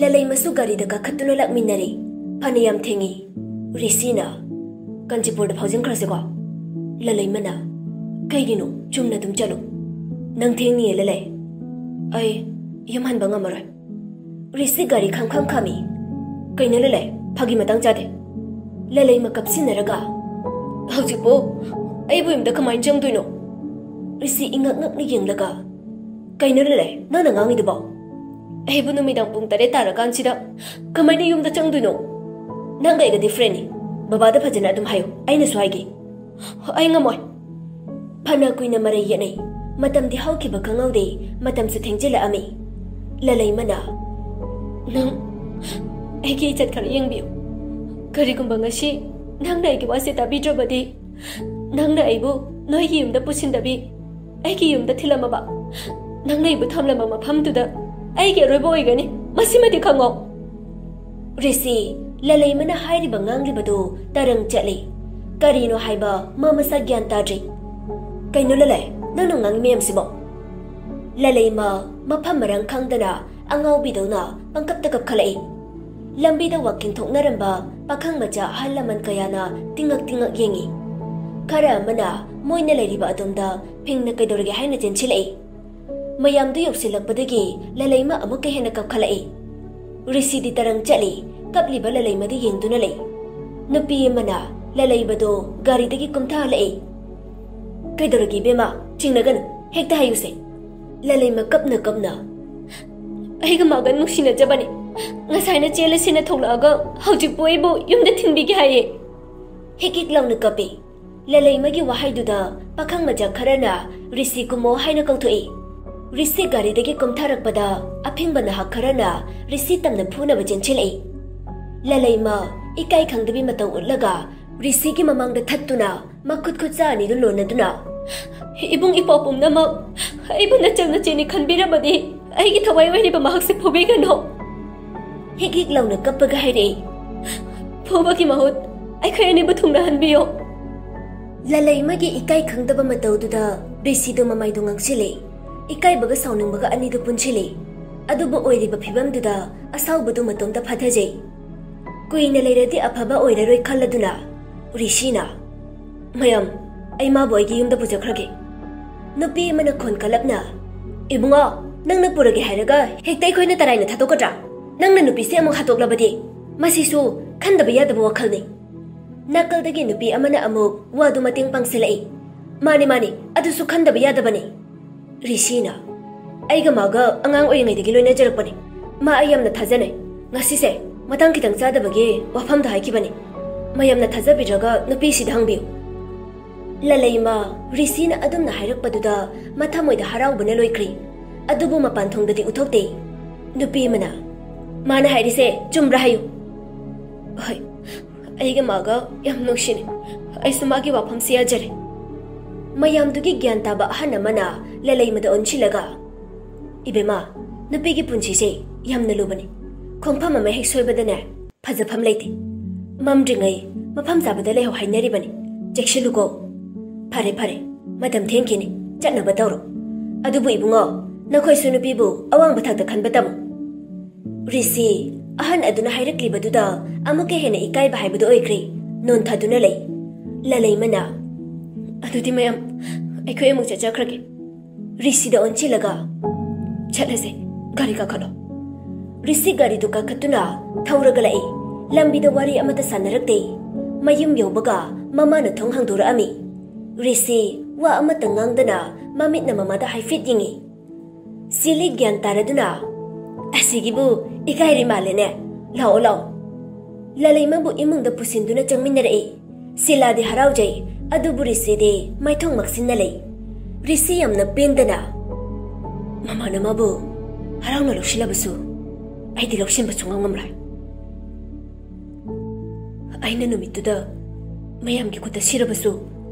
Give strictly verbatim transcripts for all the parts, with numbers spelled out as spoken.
ꯂꯂꯩꯃꯁꯨ ꯒꯥꯔꯤꯗ ꯀꯥꯈꯠꯇꯨꯅ ꯂꯥꯛꯃꯤꯟꯅꯔꯦ꯫ ꯐꯅ ꯌꯥꯝ ꯊꯦꯡꯉꯤ꯫ ꯔꯤꯁꯤꯅ, "ꯀꯥꯟꯆꯤꯄꯨꯔꯗ ꯐꯥꯎꯖꯤꯟꯈ꯭ꯔꯁꯤꯀꯣ?" ꯂꯂꯩꯃꯅ, "ꯀꯩꯒꯤꯅꯣ? ꯆꯨꯝꯅ ꯑꯗꯨꯝ ꯆꯠꯂꯨ꯫ ꯅꯪ ꯊꯦꯡꯅꯤꯌꯦ, ꯂꯂꯩ꯫ ꯑꯩ ꯌꯨꯝ ꯍꯟꯕ ꯉꯝꯃꯔꯣꯏ꯫" ꯔꯤꯁꯤ ꯒꯥꯔꯤ ꯈꯪꯈꯝ ꯈꯥꯝꯃꯤ꯫ "ꯀꯩꯅꯣ, ꯂꯂꯩ? ꯐꯥꯒꯤ ꯃꯇꯥꯡ ꯆꯥꯗꯦ꯫" ꯂꯂꯩꯃ ꯀꯞꯁꯤꯟꯅꯔꯒ, "ꯍꯧꯖꯤꯛꯄꯨ ꯑꯩꯕꯨ ꯌꯨꯝꯗ ꯀꯃꯥꯏꯅ ꯆꯪꯗꯣꯏꯅꯣ?" ꯔꯤꯁꯤ ꯏꯉꯛ ꯉꯛꯅ ꯌꯦꯡꯂꯒ, "ꯀꯩꯅꯣ, ꯂꯂꯩ, ꯅꯪꯅ ꯉꯥꯡꯉꯤꯗꯨꯕꯣ? ꯑꯩꯕꯨ ꯅꯨꯃꯤꯗꯥꯡ ꯄꯨꯡ ꯇꯔꯦꯠ ꯇꯥꯔꯀꯥꯟꯁꯤꯗ ꯀꯃꯥꯏꯅ ꯌꯨꯝꯗ ꯆꯪꯗꯣꯏꯅꯣ? ꯅꯪꯒ ꯑꯩꯒꯗꯤ friendꯅꯤ꯫ ꯕꯕꯥꯗ ꯐꯖꯅ ꯑꯗꯨꯝ ꯍꯥꯏꯌꯨ, ꯑꯩꯅꯁꯨ ꯍꯥꯏꯒꯦ꯫" "ꯑꯩ ꯉꯝꯃꯣꯏ꯫" ꯐꯅ ꯀꯨꯏꯅ ꯃꯔꯩ ꯌꯦꯠꯅꯩ꯫ ꯃꯇꯝꯗꯤ ꯍꯧꯈꯤꯕ ꯈꯪꯍꯧꯗꯦ꯫ ꯃꯇꯝꯁꯨ ꯊꯦꯡꯖꯤꯜꯂꯛꯑꯝꯃꯤ꯫ ꯂꯂꯩꯃꯅ, "ꯅꯪ ꯑꯩꯒꯤ ꯏꯖꯠ ꯈꯔ ꯌꯦꯡꯕꯤꯌꯨ꯫ ꯀꯔꯤꯒꯨꯝꯕ ꯉꯁꯤ ꯅꯪꯅ ꯑꯩꯒꯤ ꯋꯥꯁꯦ ꯇꯥꯕꯤꯗ꯭ꯔꯕꯗꯤ, ꯅꯪꯅ ꯑꯩꯕꯨ ꯅꯣꯏꯒꯤ ꯌꯨꯝꯗ ꯄꯨꯁꯤꯟꯗꯕꯤ, ꯑꯩꯒꯤ ꯌꯨꯝꯗ ꯊꯤꯜꯂꯝꯃꯕ, ꯅꯪꯅ ꯑꯩꯕꯨ ꯊꯝꯂꯝꯕ ꯃꯐꯝꯗꯨꯗ ꯑꯩꯒꯤ ꯑꯔꯣꯏꯕ ꯑꯣꯏꯒꯅꯤ꯫ ꯃꯁꯤꯃꯗꯤ ꯈꯪꯉꯣ꯫" ꯔꯤꯁꯤ, ꯂꯂꯩꯃꯅ ꯍꯥꯏꯔꯤꯕ ꯉꯥꯡꯂꯤꯕꯗꯨ ꯇꯔꯪ ꯆꯠꯂꯤ꯫ ꯀꯔꯤꯅꯣ ꯍꯥꯏꯕ ꯃꯥ ꯃꯁꯥ ꯒ꯭ꯌꯥꯟ ꯇꯥꯗ꯭ꯔꯤ꯫ "ꯀꯩꯅꯣ, ꯂꯂꯩ, ꯅꯪꯅ ꯉꯥꯡꯉꯤ ꯃꯌꯥꯝꯁꯤꯕꯣ?" ꯂꯂꯩꯃ ꯃꯐꯝ ꯃꯔꯥꯡ ꯈꯪꯗꯅ ꯑꯉꯥꯎꯕꯤꯗꯧꯅ ꯄꯪꯀꯞꯇ ꯀꯞꯈꯠꯂꯛꯏ꯫ ꯂꯝꯕꯤꯗ walking ꯊꯣꯛꯅꯔꯝꯕ ꯄꯥꯈꯪ ꯃꯆꯥ ꯑꯍꯜ ꯂꯃꯟ ꯀꯌꯥꯅ ꯇꯤꯡꯉꯛ ꯇꯤꯡꯉꯛ ꯌꯦꯡꯉꯤ꯫ ꯈꯔ ꯑꯃꯅ ꯃꯣꯏꯅ ꯂꯩꯔꯤꯕ ꯑꯗꯣꯝꯗ ꯐꯤꯡꯅ ꯀꯩꯗꯧꯔꯒꯦ ꯍꯥꯏꯅ ꯆꯦꯟꯁꯤꯜꯂꯛꯏ꯫ ꯃꯌꯥꯝꯗꯨ ꯌꯧꯁꯤꯜꯂꯛꯄꯗꯒꯤ ꯂꯂꯩꯃ ꯑꯃꯨꯛꯀ ꯍꯦꯟꯅ ꯀꯞꯈꯠꯂꯛꯏ꯫ ꯔꯤꯁꯤꯗꯤ ꯇꯔꯪ ꯆꯠꯂꯤ, ꯀꯞꯂꯤꯕ ꯂꯂꯩꯃꯗꯨ ꯌꯦꯡꯗꯨꯅ ꯂꯩ꯫ ꯅꯨꯄꯤ ꯑꯃꯅ ꯂꯂꯩꯃꯗꯨ ꯒꯥꯔꯤꯗꯒꯤ ꯀꯨꯝꯊꯍꯜꯂꯛꯏ꯫ "ꯀꯩꯗꯧꯔꯒꯦ ꯏꯕꯦꯝꯃ? ꯆꯤꯡꯅꯒꯅꯨ, ꯍꯦꯛꯇ ꯍꯥꯏꯌꯨꯁꯦ꯫" ꯂꯂꯩꯃ ꯀꯞꯅ ꯀꯞꯅ, "ꯑꯩꯒ ꯃꯥꯒ ꯅꯨꯡꯁꯤꯅꯖꯕꯅꯤ꯫ ꯉꯁꯥꯏꯅ ꯆꯦꯜꯂꯁꯤꯅ ꯊꯣꯛꯂꯛꯑꯒ ꯍꯧꯖꯤꯛꯄꯨ ꯑꯩꯕꯨ ꯌꯨꯝꯗ ꯊꯤꯟꯕꯤꯒꯦ ꯍꯥꯏꯌꯦ꯫" ꯍꯤꯛ ꯍꯤꯛ ꯂꯥꯎꯅ ꯀꯞꯄꯤ꯫ ꯂꯂꯩꯃꯒꯤ ꯋꯥꯍꯩꯗꯨꯗ ꯄꯥꯈꯪ ꯃꯆꯥ ꯈꯔꯅ ꯔꯤꯁꯤ ꯀꯨꯝꯃꯣ ꯍꯥꯏꯅ ꯀꯧꯊꯣꯛꯏ꯫ ꯔꯤꯁꯤ ꯒꯥꯔꯤꯗꯒꯤ ꯀꯨꯝꯊꯔꯛꯄꯗ ꯑꯐꯤꯡꯕ ꯅꯍꯥꯛ ꯈꯔꯅ ꯔꯤꯁꯤ ꯇꯝꯅ ꯐꯨꯅꯕ ꯆꯦꯟꯁꯤꯜꯂꯛꯏ꯫ ꯂꯂꯩꯃ ꯏꯀꯥꯏ ꯈꯪꯗꯕꯤ ꯃꯇꯧ ꯎꯠꯂꯒ ꯔꯤꯁꯤꯒꯤ ꯃꯃꯥꯡꯗ ꯊꯠꯇꯨꯅ ꯃꯈꯨꯠ ꯈꯨꯠꯁꯥ ꯑꯅꯤꯗꯨ ꯂꯣꯟꯅꯗꯨꯅ, "ꯏꯕꯨꯡ ꯏꯄ꯭ꯋꯥ ꯄꯨꯝꯅꯃꯛ, ꯑꯩꯕꯨ ꯅꯆꯟ ꯅꯆꯦꯅꯤ ꯈꯟꯕꯤꯔꯕꯗꯤ ꯑꯩꯒꯤ ꯊꯋꯥꯏ ꯑꯣꯏꯔꯤꯕ ꯃꯍꯥꯛꯁꯦ ꯐꯨꯕꯤꯒꯅꯨ꯫" ꯍꯤꯛ ꯍꯤꯛ ꯂꯥꯎꯅ ꯀꯞꯄꯒ ꯍꯥꯏꯔꯛꯏ꯫ "ꯐꯨꯕꯒꯤ ꯃꯍꯨꯠ ꯑꯩꯈꯣꯏ ꯑꯅꯤꯕꯨ ꯊꯨꯡꯅꯍꯟꯕꯤꯌꯨ꯫" ꯂꯂꯩꯃꯒꯤ ꯏꯀꯥꯏ ꯈꯪꯗꯕ ꯃꯇꯧꯗꯨꯗ ꯔꯤꯁꯤꯗꯨ ꯃꯃꯥꯏꯗꯨ ꯉꯥꯡꯁꯤꯜꯂꯤ꯫ ꯏꯀꯥꯏꯕꯒ ꯁꯥꯎꯅꯤꯡꯕꯒ ꯑꯅꯤꯗꯨ ꯄꯨꯟꯁꯤꯜꯂꯤ꯫ ꯑꯗꯨꯕꯨ ꯑꯣꯏꯔꯤꯕ ꯐꯤꯕꯝꯗꯨꯗ ꯑꯁꯥꯎꯕꯗꯨ ꯃꯇꯣꯝꯇ ꯐꯥꯊꯖꯩ꯫ ꯀꯨꯏꯅ ꯂꯩꯔꯗꯤ ꯑꯐꯕ ꯑꯣꯏꯔꯔꯣꯏ ꯈꯜꯂꯗꯨꯅ ꯔꯤꯁꯤꯅ, "ꯃꯌꯥꯝ, ꯑꯩ ꯃꯥꯕꯨ ꯑꯩꯒꯤ ꯌꯨꯝꯗ ꯄꯨꯖꯈ꯭ꯔꯒꯦ"꯫ ꯅꯨꯄꯤ ꯑꯃꯅ ꯈꯣꯟ ꯀꯜꯂꯞꯅ, "ꯏꯕꯨꯡꯉꯣ, ꯅꯪꯅ ꯄꯨꯔꯒꯦ ꯍꯥꯏꯔꯒ ꯍꯦꯛꯇ ꯑꯩꯈꯣꯏꯅ ꯇꯔꯥꯏꯅ ꯊꯥꯗꯣꯛꯀꯗ꯭ꯔꯥ? ꯅꯪꯅ ꯅꯨꯄꯤꯁꯦ ꯑꯃꯨꯛ ꯍꯥꯠꯇꯣꯛꯂꯕꯗꯤ ꯃꯁꯤꯁꯨ ꯈꯟꯗꯕ ꯌꯥꯗꯕ ꯋꯥꯈꯜꯅꯤ"꯫ ꯅꯥꯀꯜꯗꯒꯤ ꯅꯨꯄꯤ ꯑꯃꯅ ꯑꯃꯨꯛ ꯋꯥꯗꯨ ꯃꯇꯦꯡ ꯄꯥꯡꯁꯤꯜꯂꯛꯏ꯫ "ꯃꯥꯅꯤ, ꯃꯥꯅꯤ, ꯑꯗꯨꯁꯨ ꯈꯟꯗꯕ ꯌꯥꯗꯕꯅꯤ"꯫ ꯔꯤꯁꯤꯅ, "ꯑꯩꯒ ꯃꯥꯒ ꯑꯉꯥꯡ ꯑꯣꯏꯔꯤꯉꯩꯗꯒꯤ ꯂꯣꯏꯅꯖꯔꯛꯄꯅꯤ꯫ ꯃꯥ ꯑꯩ ꯌꯥꯝꯅ ꯊꯥꯖꯅꯩ꯫ ꯉꯁꯤꯁꯦ ꯃꯇꯥꯡ ꯈꯤꯇꯪ ꯆꯥꯗꯕꯒꯤ ꯋꯥꯐꯝꯗꯣ ꯍꯥꯏꯈꯤꯕꯅꯤ꯫ ꯃꯌꯥꯝꯅ ꯊꯥꯖꯕꯤꯗ꯭ꯔꯒ ꯅꯨꯄꯤꯁꯤꯗ ꯍꯪꯕꯤꯌꯨ"꯫ ꯂꯂꯩꯃ ꯔꯤꯁꯤꯅ ꯑꯗꯨꯝꯅ ꯍꯥꯏꯔꯛꯄꯗꯨꯗ ꯃꯊꯃꯣꯏꯗ ꯍꯔꯥꯎꯕꯅ ꯂꯣꯏꯈ꯭ꯔꯤ꯫ ꯑꯗꯨꯕꯨ ꯃꯄꯥꯟ ꯊꯣꯡꯗꯗꯤ ꯎꯠꯊꯣꯛꯇꯦ꯫ ꯅꯨꯄꯤ ꯑꯃꯅ, "ꯃꯥꯅ ꯍꯥꯏꯔꯤꯁꯦ ꯆꯨꯝꯕ꯭ꯔꯥ ꯍꯥꯏꯌꯨ"꯫ "ꯍꯣꯏ, ꯑꯩꯒ ꯃꯥꯒ ꯌꯥꯝ ꯅꯨꯡꯁꯤꯅꯩ꯫ ꯑꯩꯁꯨ ꯃꯥꯒꯤ ꯋꯥꯐꯝꯁꯤ ꯌꯥꯖꯔꯦ"꯫ ꯃꯌꯥꯝꯗꯨꯒꯤ ꯒ꯭ꯌꯥꯟ ꯇꯥꯕ ꯑꯍꯟ ꯑꯃꯅ ꯂꯂꯩꯃꯗ ꯑꯣꯟꯁꯤꯜꯂꯒ, "ꯏꯕꯦꯝꯃ, ꯅꯨꯄꯤꯒꯤ ꯄꯨꯟꯁꯤꯁꯦ ꯌꯥꯝꯅ ꯂꯨꯕꯅꯤ꯫ ꯈꯣꯡꯐꯝ ꯑꯃ ꯍꯦꯛ ꯁꯣꯏꯕꯗꯅꯦ, ꯐꯖꯐꯝ ꯂꯩꯇꯦ꯫ ꯃꯝꯗ꯭ꯔꯤꯉꯩ ꯃꯐꯝ ꯆꯥꯕꯗ ꯂꯩꯍꯧ ꯍꯥꯏꯅꯔꯤꯕꯅꯤ꯫ ꯆꯦꯛꯁꯤꯜꯂꯨꯀꯣ"꯫ "ꯐꯔꯦ, ꯐꯔꯦ, ꯃꯇꯝ ꯊꯦꯡꯈꯤꯅꯤ, ꯆꯠꯅꯕ ꯇꯧꯔꯣ꯫ ꯑꯗꯨꯕꯨ ꯏꯕꯨꯡꯉꯣ, ꯅꯈꯣꯏꯁꯨ ꯅꯨꯄꯤꯕꯨ ꯑꯋꯥꯡꯕ ꯊꯥꯛꯇ ꯈꯟꯕ ꯇꯝꯃꯨ"꯫ ꯔꯤꯁꯤ ꯑꯍꯟ ꯑꯗꯨꯅ ꯍꯥꯏꯔꯛꯂꯤꯕꯗꯨꯗ ꯑꯃꯨꯛꯀ ꯍꯦꯟꯅ ꯏꯀꯥꯏꯕ ꯍꯥꯏꯕꯗꯨ ꯑꯣꯏꯈ꯭ꯔꯦ꯫ ꯅꯣꯟꯊꯗꯨꯅ ꯂꯩ꯫ ꯂꯂꯩꯃꯅ, "ꯑꯗꯨꯗꯤ ꯃꯌꯥꯝ, ꯑꯩꯈꯣꯏ ꯑꯃꯨꯛ ꯆꯠꯆꯈ꯭ꯔꯒꯦ"꯫ ꯔꯤꯁꯤꯗ ꯑꯣꯟꯁꯤꯜꯂꯒ, "ꯆꯠꯂꯁꯦ, ꯒꯥꯔꯤ ꯀꯥꯈꯠꯂꯣ"꯫ ꯔꯤꯁꯤ ꯒꯥꯔꯤꯗꯨ ꯀꯥꯈꯠꯇꯨꯅ ꯊꯧꯔꯒ ꯂꯥꯛꯏ꯫ ꯂꯝꯕꯤꯗ ꯋꯥꯔꯤ ꯑꯃꯠꯇ ꯁꯥꯟꯅꯔꯛꯇꯦ꯫ ꯃꯌꯨꯝ ꯌꯧꯕꯒ ꯃꯃꯥꯅ ꯊꯣꯡ ꯍꯥꯡꯗꯣꯔꯛꯑꯝꯃꯤ꯫ ꯔꯤꯁꯤ ꯋꯥ ꯑꯃꯠꯇ ꯉꯥꯡꯗꯅ ꯃꯃꯤꯠꯅ ꯃꯃꯥꯗ ꯍꯥꯏꯐꯦꯠ ꯌꯦꯡꯉꯤ꯫ ꯁꯤꯂꯤ ꯒ꯭ꯌꯥꯟ ꯇꯥꯔꯗꯨꯅ, "ꯑꯁꯤꯒꯤꯕꯨ ꯏꯀꯥꯏꯔꯤ ꯃꯥꯜꯂꯦꯅꯦ꯫ ꯂꯥꯛꯑꯣ, ꯂꯥꯛꯑꯣ"꯫ ꯂꯂꯩꯃꯕꯨ ꯏꯃꯨꯡꯗ ꯄꯨꯁꯤꯟꯗꯨꯅ ꯆꯪꯃꯤꯟꯅꯔꯛꯏ꯫ ꯁꯤꯂꯥꯗꯤ ꯍꯔꯥꯎꯖꯩ, ꯑꯗꯨꯕꯨ ꯔꯤꯁꯤꯗꯤ ꯃꯥꯏꯊꯣꯡ ꯃꯛꯁꯤꯟꯅ ꯂꯩ꯫ ꯔꯤꯁꯤ ꯌꯥꯝꯅ ꯄꯦꯟꯗꯅ, "ꯃꯃꯥꯅ ꯃꯥꯕꯨ ꯍꯔꯥꯎꯅ ꯂꯧꯁꯤꯜꯂꯕꯁꯨ ꯑꯩꯗꯤ ꯂꯧꯁꯤꯟꯕ ꯁꯨꯡꯉꯝ ꯉꯝꯂꯣꯏ꯫ ꯑꯩꯅ ꯅꯨꯃꯤꯠꯇꯨꯗ ꯃꯌꯥꯝꯒꯤ ꯈꯨꯠꯇ ꯁꯤꯔꯕꯁꯨ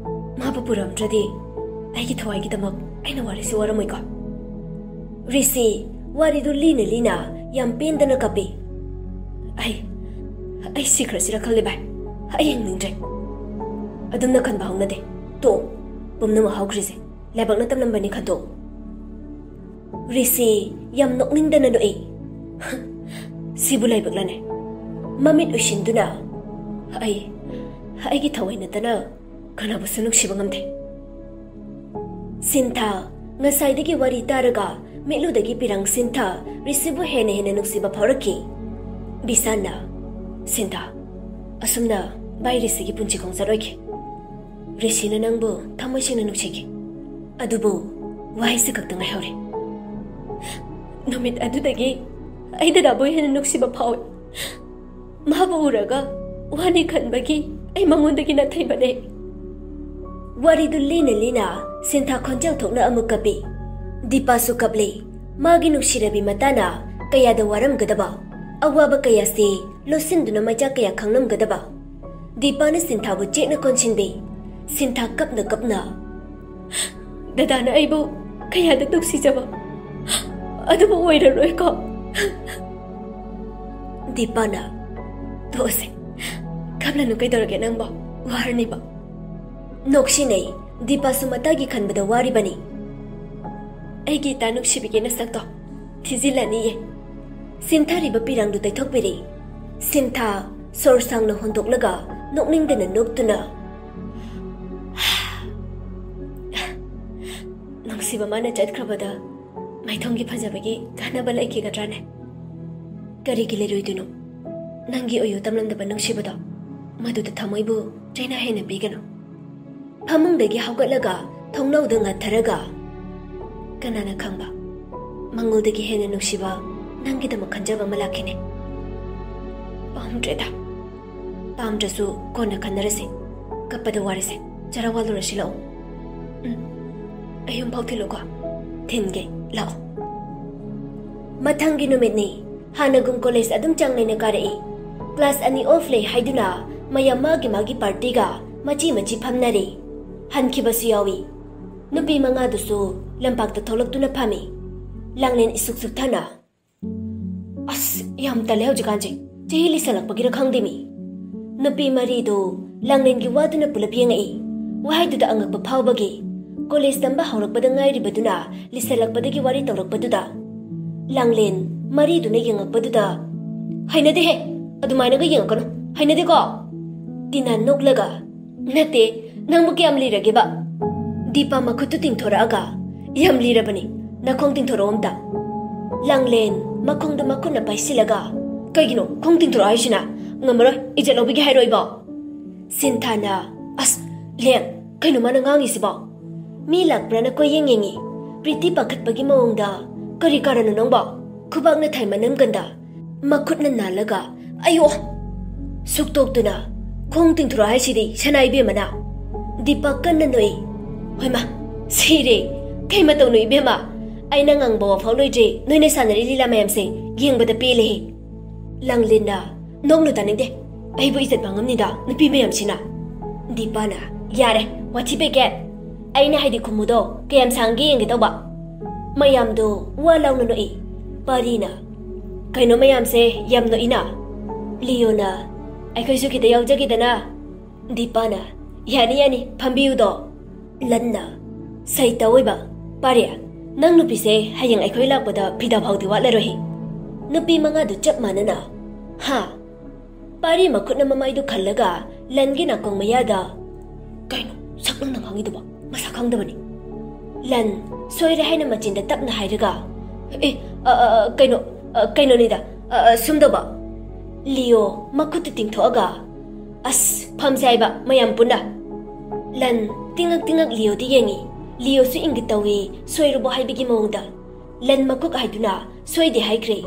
ꯃꯥꯕꯨ ꯄꯨꯔꯝꯗ꯭ꯔꯗꯤ ꯑꯩꯒꯤ ꯊꯋꯥꯏꯒꯤꯗꯃꯛ ꯑꯩꯅ ꯋꯥꯔꯤꯁꯤ ꯋꯥꯔꯝꯃꯣꯏꯀꯣ"꯫ ꯔꯤꯁꯤ ꯋꯥꯔꯤꯗꯨ ꯂꯤꯅ ꯂꯤꯅ ꯌꯥꯝ ꯄꯦꯟꯗꯅ ꯀꯞꯄꯤ꯫ "ꯑꯩ, ꯑꯩ ꯁꯤꯈ꯭ꯔꯁꯤꯔ ꯈꯜꯂꯦ ꯚꯥꯏ꯫ ꯑꯩ ꯍꯤꯡꯅꯤꯡꯗ꯭ꯔꯦ꯫ ꯑꯗꯨꯝꯅ ꯈꯟꯕ ꯍꯧꯅꯗꯦ꯫ ꯇꯣꯛꯑꯣ꯫ ꯄꯨꯝꯅꯃꯛ ꯍꯧꯈ꯭ꯔꯤꯁꯦ ꯂꯥꯏꯕꯛꯅ ꯇꯝꯂꯝꯕꯅꯤ ꯈꯟꯗꯣꯛꯑꯣ"꯫ ꯔꯤꯁꯤ ꯌꯥꯝ ꯅꯣꯛꯅꯤꯡꯗꯅ ꯅꯣꯛꯏ꯫ ꯁꯤꯕꯨ ꯂꯥꯏꯕꯛꯂꯅꯦ? ꯃꯃꯤꯠ ꯎꯏꯁꯤꯟꯗꯨꯅ, "ꯑꯩ, ꯑꯩꯒꯤ ꯊꯋꯥꯏ ꯅꯠꯇꯅ ꯀꯅꯥꯕꯨꯁꯨ ꯅꯨꯡꯁꯤꯕ ꯉꯝꯗꯦ꯫" ꯁꯤꯟꯊꯥ ꯉꯁꯥꯏꯗꯒꯤ ꯋꯥꯔꯤ ꯇꯥꯔꯒ ꯃꯤꯠꯂꯨꯗꯒꯤ ꯄꯤꯔꯥꯡ ꯁꯤꯟꯊꯥ ꯔꯤꯁꯤꯕꯨ ꯍꯦꯟꯅ ꯍꯦꯟꯅ ꯅꯨꯡꯁꯤꯕ ꯐꯥꯎꯔꯛꯈꯤ꯫ ꯕꯤꯁꯥꯟꯅ, "ꯁꯤꯟꯊꯥ, ꯑꯁꯨꯝꯅ ꯚꯥꯏ ꯔꯤꯁꯤꯒꯤ ꯄꯨꯟꯁꯤ ꯈꯣꯡꯆꯠ ꯑꯣꯏꯈꯤ꯫ ꯔꯤꯁꯤꯅ ꯅꯪꯕꯨ ꯊꯃꯣꯏ ꯁꯦꯡꯅ ꯅꯨꯡꯁꯤꯈꯤ꯫ ꯑꯗꯨꯕꯨ ꯋꯥꯍꯩꯁꯤ ꯈꯛꯇ ꯉꯥꯏꯍꯧꯔꯦ꯫ ꯅꯨꯃꯤꯠ ꯑꯗꯨꯗꯒꯤ ꯑꯩ ꯗꯗꯥꯕꯨ ꯍꯦꯟꯅ ꯅꯨꯡꯁꯤꯕ ꯐꯥꯎꯏ꯫ ꯃꯥꯕꯨ ꯎꯔꯒ ꯋꯥꯅꯤ ꯈꯟꯕꯒꯤ ꯑꯩ ꯃꯉꯣꯟꯗꯒꯤ ꯅꯥꯊꯩꯕꯅꯦ꯫" ꯋꯥꯔꯤꯗꯨ ꯂꯤꯅ ꯂꯤꯅ ꯁꯤꯟꯊꯥ ꯈꯣꯟꯖꯦꯜ ꯊꯣꯛꯅ ꯑꯃꯨꯛ ꯀꯞꯄꯤ꯫ ꯗꯤꯄꯥꯁꯨ ꯀꯞꯂꯤ꯫ ꯃꯥꯒꯤ ꯅꯨꯡꯁꯤꯔꯕꯤ ꯃꯇꯥꯅ ꯀꯌꯥꯗ ꯋꯥꯔꯝꯒꯗꯕ, ꯑꯋꯥꯕ ꯀꯌꯥꯁꯤ ꯂꯣꯠꯁꯤꯟꯗꯨꯅ ꯃꯩꯆꯥꯛ ꯀꯌꯥ ꯈꯪꯂꯝꯒꯗꯕ꯫ ꯗꯤꯄꯥꯅ ꯁꯤꯟꯊꯥꯕꯨ ꯆꯦꯠꯅ ꯀꯣꯟꯁꯤꯟꯕꯤ꯫ ꯁꯤꯟꯊꯥ ꯀꯞꯅ ꯀꯞꯅ, "ꯗꯗꯥꯅ ꯑꯩꯕꯨ ꯀꯌꯥꯗ ꯅꯨꯡꯁꯤꯖꯕ, ꯑꯗꯨꯕꯨ ꯑꯣꯏꯔꯔꯣꯏꯀꯣ꯫" ꯗꯤꯄꯥꯅ, "ꯇꯣꯛꯑꯁꯦ, ꯀꯞꯂꯅꯨ, ꯀꯩꯗꯧꯔꯒꯦ ꯅꯪꯕꯣ? ꯋꯥꯔꯅꯤꯕ꯫" ꯅꯣꯛꯁꯤꯟꯅꯩ꯫ ꯗꯤꯄꯥꯁꯨ ꯃꯇꯥꯒꯤ ꯈꯟꯕꯗ ꯋꯥꯔꯤꯕꯅꯤ꯫ "ꯑꯩꯒꯤ ꯏꯇꯥ ꯅꯨꯡꯁꯤꯕꯤꯒꯤ ꯅꯁꯛꯇꯣ ꯊꯤꯖꯤꯜꯂꯅꯤꯌꯦ꯫" ꯁꯤꯟꯊꯔꯤꯕ ꯄꯤꯔꯥꯡꯗꯨ ꯇꯩꯊꯣꯛꯄꯤꯔꯤ꯫ ꯁꯤꯟꯊꯥ ꯁꯣꯔ ꯁꯥꯡꯅ ꯍꯣꯟꯗꯣꯛꯂꯒ ꯅꯣꯛꯅꯤꯡꯗꯅ ꯅꯣꯛꯇꯨꯅ, "ꯅꯨꯡꯁꯤꯕ ꯃꯥꯅ ꯆꯠꯈ꯭ꯔꯕꯗ ꯃꯥꯏꯊꯣꯡꯒꯤ ꯐꯖꯕꯒꯤ ꯀꯥꯟꯅꯕ ꯂꯩꯈꯤꯒꯗ꯭ꯔꯥꯅꯦ? ꯀꯔꯤꯒꯤ ꯂꯩꯔꯣꯏꯗꯣꯏꯅꯣ? ꯅꯪꯒꯤ ꯑꯣꯏꯌꯨ ꯇꯝꯂꯝꯗꯕ ꯅꯨꯡꯁꯤꯕꯗꯣ, ꯃꯗꯨꯗ ꯊꯃꯣꯏꯕꯨ ꯆꯩꯅꯥ ꯍꯦꯟꯅ ꯄꯤꯒꯅꯨ꯫ ꯐꯃꯨꯡꯗꯒꯤ ꯍꯧꯒꯠꯂꯒ ꯊꯣꯡꯅꯧꯗ ꯉꯥꯊꯔꯒ, ꯀꯅꯥꯅ ꯈꯪꯕ, ꯃꯉꯣꯜꯗꯒꯤ ꯍꯦꯟꯅ ꯅꯨꯡꯁꯤꯕ ꯅꯪꯒꯤꯗꯃꯛ ꯈꯟꯖꯕ ꯑꯃ ꯂꯥꯛꯈꯤꯅꯤ꯫ ꯄꯥꯝꯗ꯭ꯔꯦꯗ꯫ ꯄꯥꯝꯗ꯭ꯔꯁꯨ ꯀꯣꯟꯅ ꯈꯟꯅꯔꯁꯤ꯫ ꯀꯞꯄꯗ ꯋꯥꯔꯁꯦ꯫ ꯆꯔꯥ ꯋꯥꯜꯂꯨꯔꯁꯤ, ꯂꯥꯛꯑꯣ꯫" "ꯎꯝ, ꯑꯩ ꯌꯨꯝ ꯐꯥꯎ ꯊꯤꯜꯂꯨꯀꯣ?" "ꯊꯤꯟꯒꯦ, ꯂꯥꯛꯑꯣ꯫" ꯃꯊꯪꯒꯤ ꯅꯨꯃꯤꯠꯅꯤ꯫ ꯍꯥꯟꯅꯒꯨꯝ ꯀꯣꯂꯦꯖ ꯑꯗꯨꯝ ꯆꯥꯡ ꯅꯥꯏꯅ ꯀꯥꯔꯛꯏ꯫ ꯀ꯭ꯂꯥꯁ ꯑꯅꯤ ꯑꯣꯐ ꯂꯩ ꯍꯥꯏꯗꯨꯅ ꯃꯌꯥꯝ ꯃꯥꯒꯤ ꯃꯥꯒꯤ ꯄꯥꯔꯇꯤꯒ ꯃꯆꯤ ꯃꯆꯤ ꯐꯝꯅꯔꯤ꯫ ꯍꯟꯈꯤꯕꯁꯨ ꯌꯥꯎꯏ꯫ ꯅꯨꯄꯤ ꯃꯉꯥꯗꯨꯁꯨ ꯂꯝꯄꯥꯛꯇ ꯊꯣꯛꯂꯛꯇꯨꯅ ꯐꯝꯃꯤ꯫ ꯂꯥꯡꯂꯦꯟ ꯏꯁꯨꯛ ꯁꯨꯛꯊꯅ, "ꯑꯁ, ꯌꯥꯝ ꯇꯜꯂꯦ ꯍꯧꯖꯤꯛꯀꯥꯟꯁꯦ꯫ ꯆꯍꯤ ꯂꯤꯁꯜꯂꯛꯄꯒꯤꯔ ꯈꯪꯗꯦ ꯃꯤ꯫" ꯅꯨꯄꯤ ꯃꯔꯤꯗꯨ ꯂꯥꯡꯂꯦꯟꯒꯤ ꯋꯥꯗꯨꯅ ꯄꯨꯂꯞ ꯌꯦꯡꯉꯛꯏ꯫ ꯋꯥꯍꯩꯗꯨꯗ ꯑꯉꯛꯄ ꯐꯥꯎꯕꯒꯤ ꯀꯣꯂꯦꯖ ꯇꯝꯕ ꯍꯧꯔꯛꯄꯗ ꯉꯥꯏꯔꯤꯕꯗꯨꯅ ꯂꯤꯁꯜꯂꯛꯄꯗꯒꯤ ꯋꯥꯔꯤ ꯇꯧꯔꯛꯄꯗꯨꯗ ꯂꯥꯡꯂꯦꯟ ꯃꯔꯤꯗꯨꯅ ꯌꯦꯡꯉꯛꯄꯗꯨꯗ, "ꯍꯩꯅꯗꯦꯍꯦ, ꯑꯗꯨꯃꯥꯏꯅꯒ ꯌꯦꯡꯉꯛꯀꯅꯨ, ꯍꯩꯅꯗꯦꯀꯣ?" ꯇꯤꯅꯥ ꯅꯣꯛꯂꯒ, "ꯅꯠꯇꯦ, ꯅꯪꯕꯨ ꯀꯌꯥꯝ ꯂꯤꯔꯒꯦꯕ?" ꯗꯤꯄꯥ ꯃꯈꯨꯠꯇꯨ ꯇꯤꯡꯊꯣꯔꯛꯑꯒ, "ꯌꯥꯝ ꯂꯤꯔꯕꯅꯤ, ꯅꯈꯣꯡ ꯇꯤꯡꯊꯣꯔꯛꯑꯣ ꯑꯝꯇ꯫" ꯂꯥꯡꯂꯦꯟ ꯃꯈꯣꯡꯗ ꯃꯈꯨꯠꯅ ꯄꯥꯏꯁꯤꯜꯂꯒ, "ꯀꯩꯒꯤꯅꯣ ꯈꯣꯡ ꯇꯤꯡꯊꯣꯔꯛꯑꯣ ꯍꯥꯏꯁꯤꯅ? ꯉꯝꯃꯔꯣꯏ, ꯏꯖꯠ ꯂꯧꯕꯤꯒꯦ ꯍꯥꯏꯔꯣ ꯑꯩꯕꯣ?" ꯁꯤꯟꯊꯥꯅ, "ꯑꯁ, ꯂꯦꯟ, ꯀꯩꯅꯣ ꯃꯥꯅ ꯉꯥꯡꯉꯤꯁꯤꯕꯣ? ꯃꯤ ꯂꯥꯛꯄ꯭ꯔꯥꯅ ꯀꯣꯏꯌꯦꯡ ꯌꯦꯡꯉꯤ, ꯄ꯭ꯔꯤꯇꯤ ꯄꯥꯈꯠꯄꯒꯤ ꯃꯑꯣꯡꯗ꯫ ꯀꯔꯤ ꯀꯥꯔꯟꯅꯣ ꯅꯪꯕꯣ?" ꯈꯨꯕꯥꯛꯅ ꯊꯥꯏ ꯃꯅꯝꯒꯟꯗ ꯃꯈꯨꯠꯅ ꯅꯥꯜꯂꯒ, "ꯑꯌꯣ!" ꯁꯨꯛꯇꯣꯛꯇꯨꯅ, "ꯈꯣꯡ ꯇꯤꯡꯊꯣꯔꯛꯑꯣ ꯍꯥꯏꯁꯤꯗꯤ ꯁꯅꯥ ꯏꯕꯦꯝꯃꯅ?" ꯗꯤꯄꯛ ꯀꯟꯅ ꯅꯣꯛꯏ꯫ "ꯍꯣꯏꯃ, ꯁꯤꯔꯦ! ꯀꯩ ꯃꯇꯧꯅꯣ ꯏꯕꯦꯝꯃ? ꯑꯩꯅ ꯉꯥꯡꯕ ꯋꯥꯐꯥꯎ ꯂꯣꯏꯗ꯭ꯔꯤ, ꯅꯣꯏꯅ ꯁꯥꯟꯅꯔꯤ ꯂꯤꯂꯥ ꯃꯌꯥꯝꯁꯦ ꯌꯦꯡꯕꯗ ꯄꯦꯜꯂꯦꯍꯦ!" ꯂꯥꯡꯂꯦꯟꯅ, "ꯅꯣꯛꯅꯨ ꯇꯥꯅꯤꯡꯗꯦ, ꯑꯩꯕꯨ ꯏꯖꯠ ꯃꯥꯡꯉꯝꯅꯤꯗ ꯅꯨꯄꯤ ꯃꯌꯥꯝꯁꯤꯅ꯫" ꯗꯤꯄꯥꯅ, "ꯌꯥꯔꯦ, ꯋꯥꯊꯤ ꯄꯦꯀꯦꯠ! ꯑꯩꯅ ꯍꯥꯏꯗꯤ ꯈꯨꯝꯃꯨꯗꯣ ꯀꯌꯥꯝ ꯁꯥꯡꯒꯦ ꯌꯦꯡꯒꯦ ꯇꯧꯕ꯫" ꯃꯌꯥꯝꯗꯣ ꯋꯥ ꯂꯥꯎꯅ ꯅꯣꯛꯏ꯫ ꯄꯥꯔꯤꯅ, "ꯀꯩꯅꯣ ꯃꯌꯥꯝꯁꯦ ꯌꯥꯝ ꯅꯣꯛꯏꯅ?" ꯂꯤꯌꯣꯅ, "ꯑꯩꯈꯣꯏꯁꯨ ꯈꯤꯇ ꯌꯥꯎꯖꯒꯦꯗꯅ꯫" ꯗꯤꯄꯥꯅ, "ꯌꯥꯅꯤ, ꯌꯥꯅꯤ, ꯐꯝꯕꯤꯌꯨꯗꯣ꯫" ꯂꯟꯅ, "ꯁꯩꯇ ꯑꯣꯏꯕ, ꯄꯥꯔꯤ, ꯅꯪ ꯅꯨꯄꯤꯁꯦ ꯍꯌꯦꯡ ꯑꯩꯈꯣꯏ ꯂꯥꯛꯄꯗ ꯐꯤꯗꯥ ꯐꯥꯎꯗꯤ ꯋꯥꯠꯂꯔꯣꯏ꯫" ꯅꯨꯄꯤ ꯃꯉꯥꯗꯨ ꯆꯞ ꯃꯥꯟꯅꯅ, "ꯍꯥ?" ꯄꯥꯔꯤ ꯃꯈꯨꯠꯅ ꯃꯃꯥꯏꯗꯨ ꯈꯜꯂꯒ ꯂꯟꯒꯤ ꯅꯥꯀꯣꯡ ꯃꯌꯥꯗ, "ꯀꯩꯅꯣ ꯁꯛ ꯅꯪꯅ ꯉꯥꯡꯉꯤꯗꯨꯕꯣ? ꯃꯁꯛ ꯈꯪꯗꯕꯅꯤ꯫" ꯂꯟ ꯁꯣꯏꯔꯦ ꯍꯥꯏꯅ ꯃꯆꯤꯟꯗ ꯇꯞꯅ ꯍꯥꯏꯔꯒ, "ꯑꯦ, ꯑ, ꯑ, ꯑ, ꯀꯩꯅꯣ, ꯑ, ꯀꯩꯅꯣꯅꯤꯗ, ꯑ, ꯑ, ꯁꯨꯝꯗꯧꯕ꯫" ꯂꯤꯌꯣ ꯃꯈꯨꯠꯇꯨ ꯇꯤꯡꯊꯣꯛꯑꯒ, "ꯑꯁ, ꯐꯝꯁꯦ ꯍꯥꯏꯕ ꯃꯌꯥꯝ ꯄꯨꯟꯅ꯫" ꯂꯟ ꯇꯤꯡꯉꯛ ꯇꯤꯡꯉꯛ ꯂꯤꯌꯣꯗ ꯌꯦꯡꯉꯤ꯫ ꯂꯤꯌꯣꯁꯨ ꯏꯪꯒꯤꯠ ꯇꯧꯏ, ꯁꯣꯏꯔꯨꯕꯣ ꯍꯥꯏꯕꯒꯤ ꯃꯑꯣꯡꯗ꯫ ꯂꯟ ꯃꯀꯨꯛ ꯍꯥꯏꯗꯨꯅ ꯁꯣꯏꯗꯦ ꯍꯥꯏꯈ꯭ꯔꯦ꯫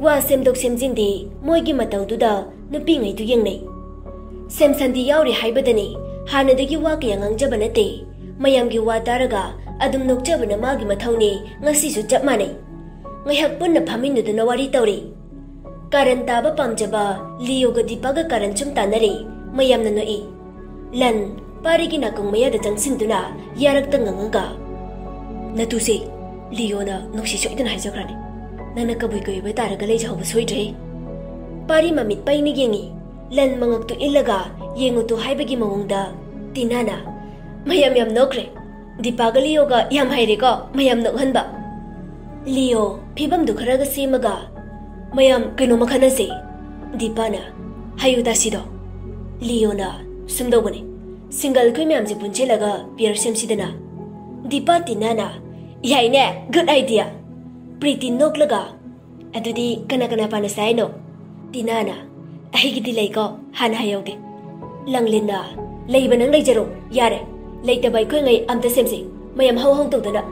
ꯋꯥ ꯁꯦꯝꯗꯣꯛ ꯁꯦꯝꯖꯤꯟꯗꯤ ꯃꯣꯏꯒꯤ ꯃꯇꯧꯗꯨꯗ ꯅꯨꯄꯤꯉꯩꯗꯨ ꯌꯦꯡꯅꯩ꯫ ꯁꯦꯝꯁꯟꯗꯤ ꯌꯥꯎꯔꯤ ꯍꯥꯏꯕꯗꯅꯤ, ꯍꯥꯟꯅꯗꯒꯤ ꯋꯥ ꯀꯌꯥ ꯉꯥꯡꯖꯕ ꯅꯠꯇꯦ꯫ ꯃꯌꯥꯝꯒꯤ ꯋꯥ ꯇꯥꯔꯒ ꯑꯗꯨꯝ ꯅꯣꯛꯆꯕꯅ ꯃꯥꯒꯤ ꯃꯊꯧꯅꯤ, ꯉꯁꯤꯁꯨ ꯆꯞ ꯃꯥꯟꯅꯩ꯫ ꯉꯥꯏꯍꯥꯛ ꯄꯨꯟꯅ ꯐꯝꯃꯤꯟꯅꯗꯨꯅ ꯋꯥꯔꯤ ꯇꯧꯔꯤ꯫ ꯀꯥꯔꯟ ꯇꯥꯕ ꯄꯥꯝꯖꯕ ꯂꯤꯌꯣꯒ ꯗꯤꯄꯥꯒ ꯀꯥꯔꯟ ꯁꯨꯝ ꯇꯥꯟꯅꯔꯤ꯫ ꯃꯌꯥꯝꯅ ꯅꯣꯛꯏ꯫ ꯂꯟ ꯄꯥꯔꯤꯒꯤ ꯅꯥꯀꯣꯡ ꯃꯌꯥꯗ ꯆꯪꯁꯤꯟꯗꯨꯅ ꯌꯥꯔꯛꯇ ꯉꯪꯉꯒ, "ꯅꯇꯨꯁꯦ, ꯂꯤꯌꯣꯅ ꯅꯨꯡꯁꯤ ꯁꯣꯏꯗꯅ ꯍꯥꯏꯖꯈ꯭ꯔꯅꯤ꯫ ꯅꯪꯅ ꯀꯕꯨꯏ ꯀꯣꯏꯕ ꯇꯥꯔꯒ ꯂꯩꯖꯍꯧꯕ ꯁꯣꯏꯗ꯭ꯔꯦ꯫" ꯄꯥꯔꯤ ꯃꯃꯤꯠ ꯄꯩꯅ ꯌꯦꯡꯉꯤ꯫ ꯂꯟ ꯃꯉꯛꯇꯨ ꯏꯜꯂꯒ, "ꯌꯦꯡꯉꯨ ꯇꯨ" ꯍꯥꯏꯕꯒꯤ ꯃꯑꯣꯡꯗ꯫ ꯇꯤꯅꯥꯅ, "ꯃꯌꯥꯝ ꯌꯥꯝ ꯅꯣꯛꯈ꯭ꯔꯦ꯫ ꯗꯤꯄꯥꯒ ꯂꯤꯌꯣꯒ ꯌꯥꯝ ꯍꯩꯔꯦꯀꯣ ꯃꯌꯥꯝ ꯅꯣꯛꯍꯟꯕ꯫ ꯂꯤꯌꯣ ꯐꯤꯕꯝꯗꯨ ꯈꯔꯒ ꯁꯦꯝꯃꯒ, "ꯃꯌꯥꯝ ꯀꯩꯅꯣꯝꯃ ꯈꯟꯅꯁꯦ꯫" ꯗꯤꯄꯥꯅ, "ꯍꯥꯏꯌꯨ ꯇꯥꯁꯤꯗꯣ꯫" ꯂꯤꯌꯣꯅ, "ꯁꯨꯝꯗꯧꯕꯅꯦ, ꯁꯤꯡꯒꯜ ꯑꯩꯈꯣꯏ ꯃꯌꯥꯝꯁꯦ ꯄꯨꯟꯁꯤꯜꯂꯒ ꯄꯤꯌꯔ ꯁꯦꯝꯁꯤꯗꯅ꯫" ꯗꯤꯄꯥ, ꯇꯤꯅꯥꯅ, "ꯌꯥꯏꯅꯦ, ꯒꯨꯗ ꯑꯥꯏꯗꯤꯌꯥ꯫" ꯄ꯭ꯔꯤꯇꯤ ꯅꯣꯛꯂꯒ, "ꯑꯗꯨꯗꯤ ꯀꯅꯥ ꯀꯅꯥ ꯄꯥꯅꯁꯦ ꯍꯥꯏꯅꯣ?" ꯇꯤꯅꯥꯅ, "ꯑꯩꯒꯤꯗꯤ ꯂꯩꯀꯣ, ꯍꯥꯟꯅ ꯍꯥꯏꯍꯧꯒꯦ꯫" ꯂꯪꯂꯤꯟꯅ, "ꯂꯩꯕ ꯅꯪ ꯂꯩꯖꯔꯣ, ꯌꯥꯔꯦ, ꯂꯩꯇꯕ ꯑꯩꯈꯣꯏꯉꯩ ꯑꯝꯇ ꯁꯦꯝꯁꯤ, ꯃꯌꯥꯝ ꯍꯧ ꯍꯧ ꯇꯧꯗꯅ꯫"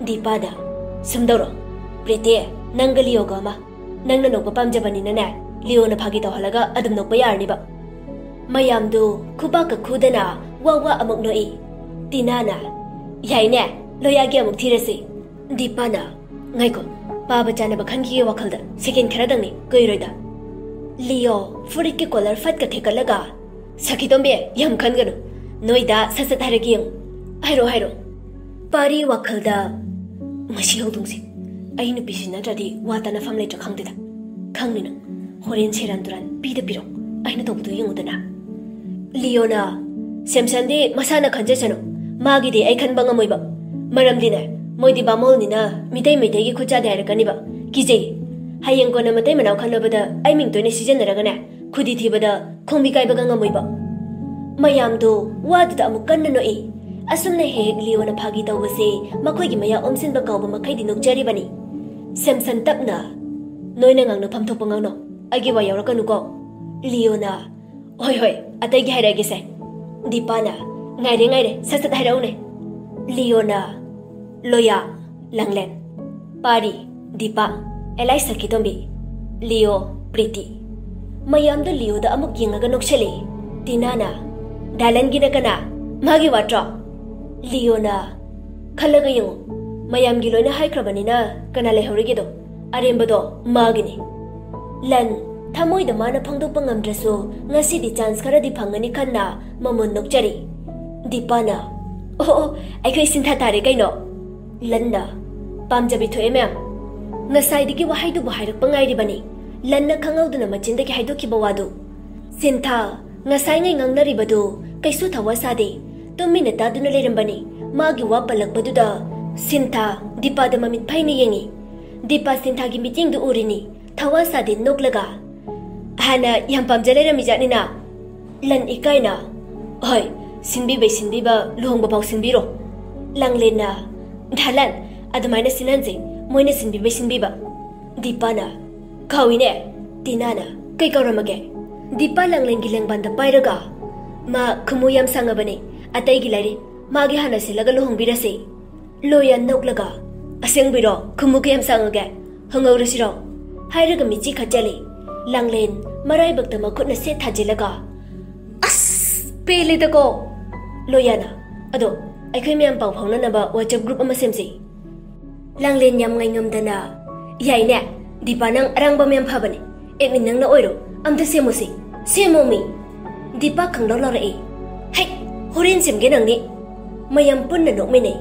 ꯗꯤꯄꯥꯅ, "ꯁꯨꯝꯗꯧꯔꯣ, ꯄ꯭ꯔꯤꯇꯤ, ꯅꯪꯒ ꯂꯤꯌꯣꯒ ꯑꯃ, ꯅꯪꯅ ꯅꯣꯛꯄ ꯄꯥꯝꯖꯕꯅꯤꯅꯅꯦ, ꯂꯤꯌꯣꯅ ꯐꯥꯒꯤ ꯇꯧꯍꯜꯂꯒ ꯑꯗꯨꯝ ꯅꯣꯛꯄ ꯌꯥꯔꯅꯤꯕ꯫" ꯃꯌꯥꯝꯗꯨ ꯈꯨꯕꯥꯛꯀ ꯈꯨꯗꯅ ꯋꯥ ꯋꯥ ꯑꯃꯨꯛ ꯅꯣꯛꯏ꯫ ꯇꯤꯅꯥꯅ, "ꯌꯥꯏꯅꯦ, ꯂꯣꯌꯥꯒꯤ ꯑꯃꯨꯛ ꯊꯤꯔꯁꯤ꯫" ꯗꯤꯄꯥꯅ, "ꯉꯥꯏꯈꯣ, ꯄꯥꯕ ꯆꯥꯅꯕ ꯈꯟꯈꯤꯒꯦ ꯋꯥꯈꯜꯗ, ꯁꯦꯀꯦꯟ ꯈꯔꯗꯪꯅꯤ, ꯀꯨꯏꯔꯣꯏꯗ꯫" ꯂꯤꯌꯣ ꯐꯨꯔꯤꯠꯀꯤ ꯀꯣꯂꯔ ꯐꯠꯀ ꯊꯦꯛꯀꯠꯂꯒ, "ꯁꯈꯤꯇꯣꯝꯕꯤ, ꯌꯥꯝ ꯈꯟꯒꯅꯨ, ꯅꯣꯏꯗ ꯁꯠ ꯁꯠ ꯍꯥꯏꯔꯛꯀꯦ ꯌꯦꯡꯉꯨ꯫ ꯍꯥꯏꯔꯣ, ꯍꯥꯏꯔꯣ꯫" ꯄꯥꯔꯤ ꯋꯥꯈꯜꯗ, "ꯃꯁꯤ ꯍꯧꯗꯣꯡꯁꯦ, ꯑꯩ ꯅꯨꯄꯤꯁꯤ ꯅꯠꯇ꯭ꯔꯗꯤ ꯋꯥ ꯇꯥꯅꯐꯝ ꯂꯩꯇ꯭ꯔꯥ ꯈꯪꯗꯦꯗ꯫ ꯈꯪꯅꯤ ꯅꯪ, ꯍꯣꯔꯦꯟ ꯁꯦꯔꯥꯟ ꯇꯨꯔꯥꯟ ꯄꯤꯗ ꯄꯤꯔꯣ, ꯑꯩꯅ ꯇꯧꯕꯗꯨ ꯌꯦꯡꯉꯨꯗꯅ꯫" ꯂꯤꯌꯣꯅ, "ꯁꯦꯝꯁꯟꯗꯤ ꯃꯁꯥꯅ ꯈꯟꯖꯁꯅꯨ, ꯃꯥꯒꯤꯗꯤ ꯑꯩ ꯈꯟꯕ ꯉꯝꯃꯣꯏꯕ꯫ ꯃꯔꯝꯗꯤꯅꯦ, ꯃꯣꯏꯗꯤ ꯕꯥꯃꯣꯜꯅꯤꯅ ꯃꯤꯇꯩ ꯃꯩꯇꯩꯒꯤ ꯈꯨꯠꯆꯥꯗꯦ ꯍꯥꯏꯔꯛꯀꯅꯤꯕ꯫ ꯀꯤꯖꯩ꯫ ꯍꯌꯦꯡ ꯀꯣꯟꯅ ꯃꯇꯩ ꯃꯅꯥꯎ ꯈꯟꯅꯕꯗ ꯑꯩ ꯃꯤꯡ ꯇꯣꯏꯅ ꯁꯤꯖꯤꯟꯅꯔꯒꯅꯦ, ꯈꯨꯗꯤ ꯊꯤꯕꯗ ꯈꯣꯡꯕꯤ ꯀꯥꯏꯕꯒ ꯉꯝꯃꯣꯏꯕ꯫" ꯃꯌꯥꯝꯗꯣ ꯋꯥꯗꯨꯗ ꯑꯃꯨꯛ ꯀꯟꯅ ꯅꯣꯛꯏ꯫ ꯑꯁꯨꯝꯅ ꯍꯦꯛ ꯍꯦꯛ ꯂꯤꯌꯣꯅ ꯐꯥꯒꯤ ꯇꯧꯕꯁꯦ ꯃꯈꯣꯏꯒꯤ ꯃꯌꯥ ꯑꯣꯝꯁꯤꯟꯕ ꯀꯥꯎꯕ ꯃꯈꯩꯗꯤ ꯅꯣꯛꯆꯔꯤꯕꯅꯤ꯫ ꯁꯦꯝꯁꯟ ꯇꯞꯅ, "ꯅꯣꯏꯅ ꯉꯥꯡꯅꯐꯝ ꯊꯣꯛꯄ ꯉꯥꯡꯅꯧ, ꯑꯩꯒꯤ ꯋꯥ ꯌꯥꯎꯔꯛꯀꯅꯨꯀꯣ꯫" ꯂꯤꯌꯣꯅ, "ꯍꯣꯏ, ꯍꯣꯏ, ꯑꯇꯩꯒꯤ ꯍꯥꯏꯔꯛꯑꯒꯦꯁꯦ꯫" ꯗꯤꯄꯥꯅ, "ꯉꯥꯏꯔꯦ, ꯉꯥꯏꯔꯦ, ꯁꯠ ꯁꯠ ꯍꯥꯏꯔꯛꯎꯅꯦ꯫" ꯂꯤꯌꯣꯅ, "ꯂꯣꯌꯥ, ꯂꯪꯂꯦꯟ, ꯄꯥꯔꯤ, ꯗꯤꯄꯥ, ꯑꯦꯂꯥꯏ ꯁꯈꯤꯇꯣꯝꯕꯤ, ꯂꯤꯌꯣ, ꯄ꯭ꯔꯤꯇꯤ꯫" ꯃꯌꯥꯝꯗꯣ ꯂꯤꯌꯣꯗ ꯑꯃꯨꯛ ꯌꯦꯡꯉꯒ ꯅꯣꯛꯁꯜꯂꯤ꯫ ꯇꯤꯅꯥꯅ, "ꯗꯥꯂꯟꯒꯤꯅ ꯀꯅꯥ? ꯃꯥꯒꯤ ꯋꯥꯠꯇ꯭ꯔꯣ?" ꯂꯤꯌꯣꯅ, "ꯈꯜꯂꯒ ꯌꯦꯡꯉꯨ, ꯃꯌꯥꯝꯒꯤ ꯂꯣꯏꯅ ꯍꯥꯏꯈ꯭ꯔꯕꯅꯤꯅ ꯀꯅꯥ ꯂꯩꯍꯧꯔꯤꯒꯦꯗꯣ? ꯑꯔꯦꯝꯕꯗꯣ ꯃꯥꯒꯤꯅꯤ꯫" ꯂꯟ, ꯊꯃꯣꯏꯗ ꯃꯥꯅ ꯐꯣꯡꯗꯣꯛꯄ ꯉꯝꯗ꯭ꯔꯁꯨ, ꯉꯁꯤꯗꯤ ꯆꯥꯟꯁ ꯈꯔꯗꯤ ꯐꯪꯒꯅꯤ ꯈꯟꯅ ꯃꯃꯣꯟ ꯅꯣꯛꯆꯔꯤ꯫ ꯗꯤꯄꯥꯅ, "ꯑꯣ, ꯑꯣ, ꯑꯩꯈꯣꯏ ꯁꯤꯟꯊꯥ ꯇꯥꯔꯦ ꯀꯩꯅꯣ꯫" ꯂꯟꯅ, "ꯄꯥꯝꯖꯕꯤ ꯊꯣꯛꯑꯦ ꯃꯌꯥꯝ꯫ ꯉꯁꯥꯏꯗꯒꯤ ꯋꯥꯍꯩꯗꯨꯕꯨ ꯍꯥꯏꯔꯛꯄ ꯉꯥꯏꯔꯤꯕꯅꯤ꯫" ꯂꯟꯅ ꯈꯪꯍꯧꯗꯅ ꯃꯆꯤꯟꯗꯒꯤ ꯍꯥꯏꯗꯣꯛꯈꯤꯕ ꯋꯥꯗꯨ꯫ ꯁꯤꯟꯊꯥ, ꯉꯁꯥꯏꯉꯩ ꯉꯥꯡꯅꯔꯤꯕꯗꯨ ꯀꯩꯁꯨ ꯊꯋꯥ ꯁꯥꯗꯦ꯫ ꯇꯨꯃꯤꯟꯅ ꯇꯥꯗꯨꯅ ꯂꯩꯔꯝꯕꯅꯤ꯫ ꯃꯥꯒꯤ ꯋꯥ ꯄꯜꯂꯛꯄꯗꯨꯗ ꯁꯤꯟꯊꯥ ꯗꯤꯄꯥꯗ ꯃꯃꯤꯠ ꯐꯩꯅ ꯌꯦꯡꯉꯤ꯫ ꯗꯤꯄꯥ ꯁꯤꯟꯊꯥꯒꯤ ꯃꯤꯠꯌꯦꯡꯗꯨ ꯎꯔꯤꯅꯤ꯫ ꯊꯋꯥ ꯁꯥꯗꯦ ꯅꯣꯛꯂꯒ, "ꯍꯥꯟꯅ ꯌꯥꯝ ꯄꯥꯝꯖ ꯂꯩꯔꯝꯃꯤꯖꯥꯠꯅꯤꯅ?" ꯂꯟ ꯏꯀꯥꯏꯅ, "ꯍꯣꯏ, ꯁꯤꯟꯕꯤꯕꯩ ꯁꯤꯟꯕꯤꯕ, ꯂꯨꯍꯣꯡꯕ ꯐꯥꯎ ꯁꯤꯟꯕꯤꯔꯣ꯫" ꯂꯥꯡꯂꯦꯟꯅ, "ꯙꯥꯂꯟ, ꯑꯗꯨꯃꯥꯏꯅ ꯁꯤꯟꯍꯟꯁꯤ, ꯃꯣꯏꯅ ꯁꯤꯟꯕꯤꯕꯩ ꯁꯤꯟꯕꯤꯕ꯫" ꯗꯤꯄꯥꯅ, "ꯀꯥꯎꯏꯅꯦ, ꯇꯤꯅꯥꯅ ꯀꯩ ꯀꯧꯔꯝꯃꯒꯦ?" ꯗꯤꯄꯥ ꯂꯥꯡꯂꯦꯟꯒꯤ ꯂꯦꯡꯕꯥꯟꯗ ꯄꯥꯏꯔꯒ, "ꯃꯥ ꯈꯨꯃꯨ ꯌꯥꯝ ꯁꯥꯡꯉꯕꯅꯦ, ꯑꯇꯩꯒꯤ ꯂꯥꯏꯔꯤ, ꯃꯥꯒꯤ ꯍꯥꯟꯅ ꯁꯤꯜꯂꯒ ꯂꯨꯍꯣꯡꯕꯤꯔꯁꯤ꯫" ꯂꯣꯌꯥ ꯅꯣꯛꯂꯒ, "ꯑꯁꯦꯡꯕꯩꯔꯣ? ꯈꯨꯃꯨ ꯀꯌꯥꯝ ꯁꯥꯡꯉꯒꯦ? ꯍꯪꯍꯧꯔꯁꯤꯔꯣ?" ꯍꯥꯏꯔꯒ ꯃꯤꯠꯆꯤ ꯈꯠꯆꯜꯂꯤ꯫ ꯂꯥꯡꯂꯦꯟ ꯃꯔꯥꯏꯕꯛꯇ ꯃꯈꯨꯠꯅ ꯁꯦꯠ ꯊꯥꯖꯤꯜꯂꯒ, "ꯑꯁ, ꯄꯦꯜꯂꯦꯗꯀꯣ!" ꯂꯣꯌꯥꯅ, "ꯑꯗꯣ, ꯑꯩꯈꯣꯏ ꯃꯌꯥꯝ ꯄꯥꯎ ꯐꯥꯎꯅꯅꯕ WhatsApp group ꯑꯃ ꯁꯦꯝꯁꯤ꯫" ꯂꯥꯡꯂꯦꯟ ꯌꯥꯝ ꯉꯥꯏꯉꯝꯗꯅ, "ꯌꯥꯏꯅꯦ, ꯗꯤꯄꯥ ꯅꯪ ꯑꯔꯥꯡꯕ ꯃꯌꯥꯝ ꯐꯕꯅꯦ꯫ ꯑꯦꯗꯃꯤꯟ ꯅꯪꯅ ꯑꯣꯏꯔꯣ, ꯑꯝꯇ ꯁꯦꯝꯃꯨꯁꯤ꯫" "ꯁꯦꯝꯃꯣꯃꯤ!" ꯗꯤꯄꯥ ꯈꯪꯂꯧ ꯂꯥꯎꯔꯛꯏ꯫ "ꯍꯩ, ꯍꯣꯔꯦꯟ ꯁꯦꯝꯒꯦ ꯅꯪꯅꯤ꯫" ꯃꯌꯥꯝ ꯄꯨꯟꯅ ꯅꯣꯛꯃꯤꯟꯅꯩ꯫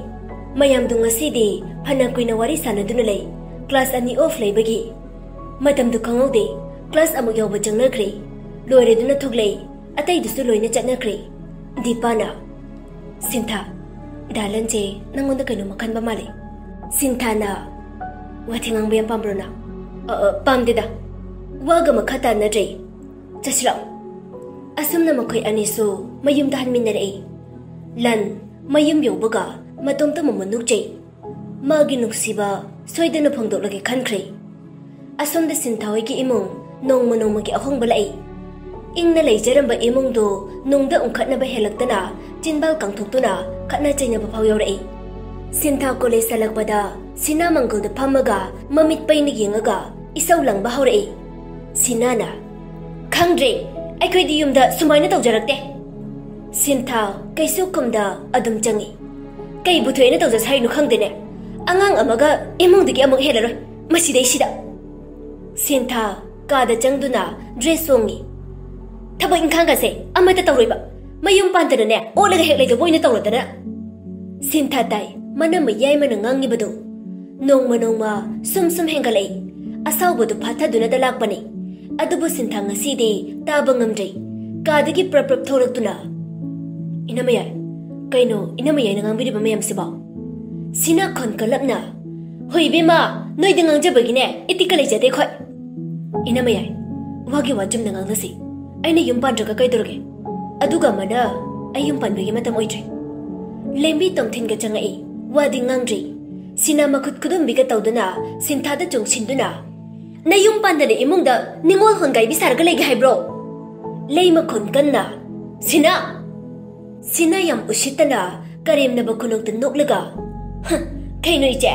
ꯃꯌꯥꯝꯗꯨ ꯉꯁꯤꯗꯤ ꯐꯅ ꯀꯨꯏꯅ ꯋꯥꯔꯤ ꯁꯥꯟꯅꯗꯨꯅ ꯂꯩ꯫ ꯀ꯭ꯂꯥꯁ ꯑꯅꯤ ꯑꯣꯐ ꯂꯩꯕꯒꯤ꯫ ꯃꯇꯝꯗꯨ ꯈꯪꯍꯧꯗꯦ꯫ ꯀ꯭ꯂꯥꯁ ꯑꯃꯨꯛ ꯌꯥꯎꯕ ꯆꯪꯅꯈ꯭ꯔꯦ꯫ ꯂꯣꯏꯔꯗꯨꯅ ꯊꯣꯛꯂꯛꯏ꯫ ꯑꯇꯩꯗꯨꯁꯨ ꯂꯣꯏꯅ ꯆꯠꯅꯈ꯭ꯔꯦ꯫ ꯗꯤꯄꯥꯅ, "ꯁꯤꯟꯊꯥ, ꯗꯥꯂꯟꯁꯦ ꯅꯪꯉꯣꯟꯗ ꯀꯩꯅꯣꯝꯃ ꯈꯟꯕ ꯃꯥꯜꯂꯦ꯫" ꯁꯤꯟꯊꯥꯅ, "ꯋꯥꯊꯤ ꯉꯥꯡꯕ ꯌꯥꯝ ꯄꯥꯝꯕ꯭ꯔꯣ ꯅꯪ?" "ꯑ, ꯑ, ꯄꯥꯝꯗꯦꯗ꯫" ꯋꯥꯒ ꯃꯈꯥ ꯇꯥꯅꯗ꯭ꯔꯦ꯫ "ꯆꯠꯁꯤꯜꯂꯛꯑꯣ꯫" ꯑꯁꯨꯝꯅ ꯃꯈꯣꯏ ꯑꯅꯤꯁꯨ ꯃꯌꯨꯝꯗ ꯍꯟꯃꯤꯟꯅꯔꯛꯏ꯫ ꯂꯟ ꯃꯌꯨꯝ ꯌꯧꯕꯒ ꯃꯇꯣꯝꯇ ꯃꯃꯨꯠ ꯅꯣꯛꯆꯩ꯫ ꯃꯥꯒꯤ ꯅꯨꯡꯁꯤꯕ ꯁꯣꯏꯗꯅ ꯐꯣꯡꯗꯣꯛꯂꯒꯦ ꯈꯟꯈ꯭ꯔꯦ꯫ ꯑꯁꯣꯝꯗ ꯁꯤꯟꯊꯥ ꯍꯣꯏꯒꯤ ꯏꯃꯨꯡ ꯅꯣꯡꯃ ꯅꯣꯡꯃꯒꯤ ꯑꯍꯣꯡꯕ ꯂꯥꯛꯏ꯫ ꯏꯪꯅ ꯂꯩꯖꯔꯝꯕ ꯏꯃꯨꯡꯗꯨ ꯅꯨꯡꯗ ꯎꯪꯈꯠꯅꯕ ꯍꯦꯜꯂꯛꯇꯅ ꯆꯤꯟꯕꯥꯜ ꯀꯥꯡꯊꯣꯛꯇꯨꯅ ꯈꯠꯅ ꯆꯩꯅꯕ ꯐꯥꯎ ꯌꯥꯎꯔꯛꯏ꯫ ꯁꯤꯟꯊꯥ ꯀꯣꯂꯦꯖ ꯍꯜꯂꯛꯄꯗ ꯁꯤꯅꯥ ꯃꯪꯒꯜꯗ ꯐꯝꯃꯒ ꯃꯃꯤꯠ ꯄꯩꯅ ꯌꯦꯡꯉꯒ ꯏꯁꯧ ꯂꯪꯕ ꯍꯧꯔꯛꯏ꯫ ꯁꯤꯅꯥꯅ, "ꯈꯪꯗ꯭ꯔꯦ, ꯑꯩꯈꯣꯏꯗꯤ ꯌꯨꯝꯗ ꯁꯨꯃꯥꯏꯅ ꯇꯧꯖꯔꯛꯇꯦ꯫" ꯁꯤꯟꯊꯥ ꯀꯩꯁꯨ ꯈꯨꯝꯗ ꯑꯗꯨꯝ ꯆꯪꯏ꯫ "ꯀꯩꯕꯨ ꯊꯣꯏꯅ ꯇꯧꯖꯁꯥꯏꯅꯣ ꯈꯪꯗꯦꯅꯦ꯫ ꯑꯉꯥꯡ ꯑꯃꯒ ꯏꯃꯨꯡꯗꯒꯤ ꯑꯃꯨꯛ ꯍꯦꯜꯂꯔꯣꯏ ꯃꯁꯤꯗꯩꯁꯤꯗ꯫" ꯁꯤꯟꯊꯥ ꯀꯥꯗ ꯆꯪꯗꯨꯅ ꯗ꯭ꯔꯦꯁ ꯍꯣꯡꯉꯤ꯫ "ꯊꯕꯛ ꯏꯪꯈꯥꯡꯒꯁꯦ ꯑꯃꯠꯇ ꯇꯧꯔꯣꯏꯕ꯫ ꯃꯌꯨꯝ ꯄꯥꯟꯗꯅꯅꯦ ꯑꯣꯠꯂꯒ ꯍꯦꯛ ꯂꯩꯗꯧꯕ ꯑꯣꯏꯅ ꯇꯧꯔꯗꯅ꯫" ꯁꯤꯟꯊꯥ ꯇꯥꯏ ꯃꯅꯝ ꯃꯌꯥꯏꯃꯅ ꯉꯥꯡꯉꯤꯕꯗꯨ꯫ ꯅꯣꯡꯃ ꯅꯣꯡꯃ ꯁꯨꯝ ꯁꯨꯝ ꯍꯦꯟꯒꯠꯂꯛꯏ꯫ ꯑꯁꯥꯎꯕꯗꯨ ꯐꯥꯊꯗꯨꯅꯗ ꯂꯥꯛꯄꯅꯤ꯫ ꯑꯗꯨꯕꯨ ꯁꯤꯟꯊꯥ ꯉꯁꯤꯗꯤ ꯇꯥꯕ ꯉꯝꯗ꯭ꯔꯦ꯫ ꯀꯥꯗꯒꯤ ꯄ꯭ꯔꯞ ꯄ꯭ꯔꯞ ꯊꯣꯛꯂꯛꯇꯨꯅ, "ꯏꯅꯃꯌꯥꯏ, ꯀꯩꯅꯣ ꯏꯅꯝꯃ ꯌꯥꯏꯅ ꯉꯥꯡꯕꯤꯔꯤꯕ ꯃꯌꯥꯝꯁꯤꯕꯣ? ꯁꯤꯅ ꯈꯣꯟ ꯀꯜꯂꯞꯅ, "ꯍꯣꯏ ꯏꯕꯦꯝꯃ, ꯅꯣꯏꯗ ꯉꯥꯡꯖꯕꯒꯤꯅꯦ, ꯏꯇꯤꯛꯀ ꯂꯩꯖꯗꯦ ꯑꯩꯈꯣꯏ꯫" "ꯏꯅꯝꯃ ꯌꯥꯏ, ꯋꯥꯒꯤ ꯋꯥ ꯆꯨꯝꯅ ꯉꯥꯡꯅꯁꯤ꯫ ꯑꯩꯅ ꯌꯨꯝ ꯄꯥꯟꯗ꯭ꯔꯒ ꯀꯩꯗꯧꯔꯒꯦ? ꯑꯗꯨꯒ ꯑꯃꯅ, ꯑꯩ ꯌꯨꯝ ꯄꯥꯟꯕꯒꯤ ꯃꯇꯝ ꯑꯣꯏꯗ꯭ꯔꯤ꯫" ꯂꯦꯝꯕꯤ ꯇꯣꯝꯊꯤꯟꯒ ꯆꯪꯉꯛꯏ, ꯋꯥꯗꯤ ꯉꯥꯡꯗ꯭ꯔꯤ꯫ ꯁꯤꯅ ꯃꯈꯨꯠ ꯈꯨꯗꯨꯝꯕꯤꯒ ꯇꯧꯗꯨꯅ ꯁꯤꯟꯊꯥꯗ ꯆꯣꯡꯁꯤꯟꯗꯨꯅ, "ꯅꯌꯨꯝ ꯄꯥꯟꯗꯅ ꯏꯃꯨꯡꯗ ꯅꯤꯉꯣꯜ ꯍꯣꯟꯒꯥꯏꯕꯤ ꯁꯥꯔꯒ ꯂꯩꯒꯦ ꯍꯥꯏꯕ꯭ꯔꯣ?" ꯂꯩꯃ ꯈꯣꯟ ꯀꯟꯅ, "ꯁꯤꯅ!" ꯁꯤꯅ ꯌꯥꯝ ꯎꯁꯤꯠꯇꯅ ꯀꯔꯦꯝꯅꯕ ꯈꯨꯅꯣꯛꯇ ꯅꯣꯛꯂꯒ, "ꯍ, ꯀꯩꯅꯣ ꯏꯆꯦ?"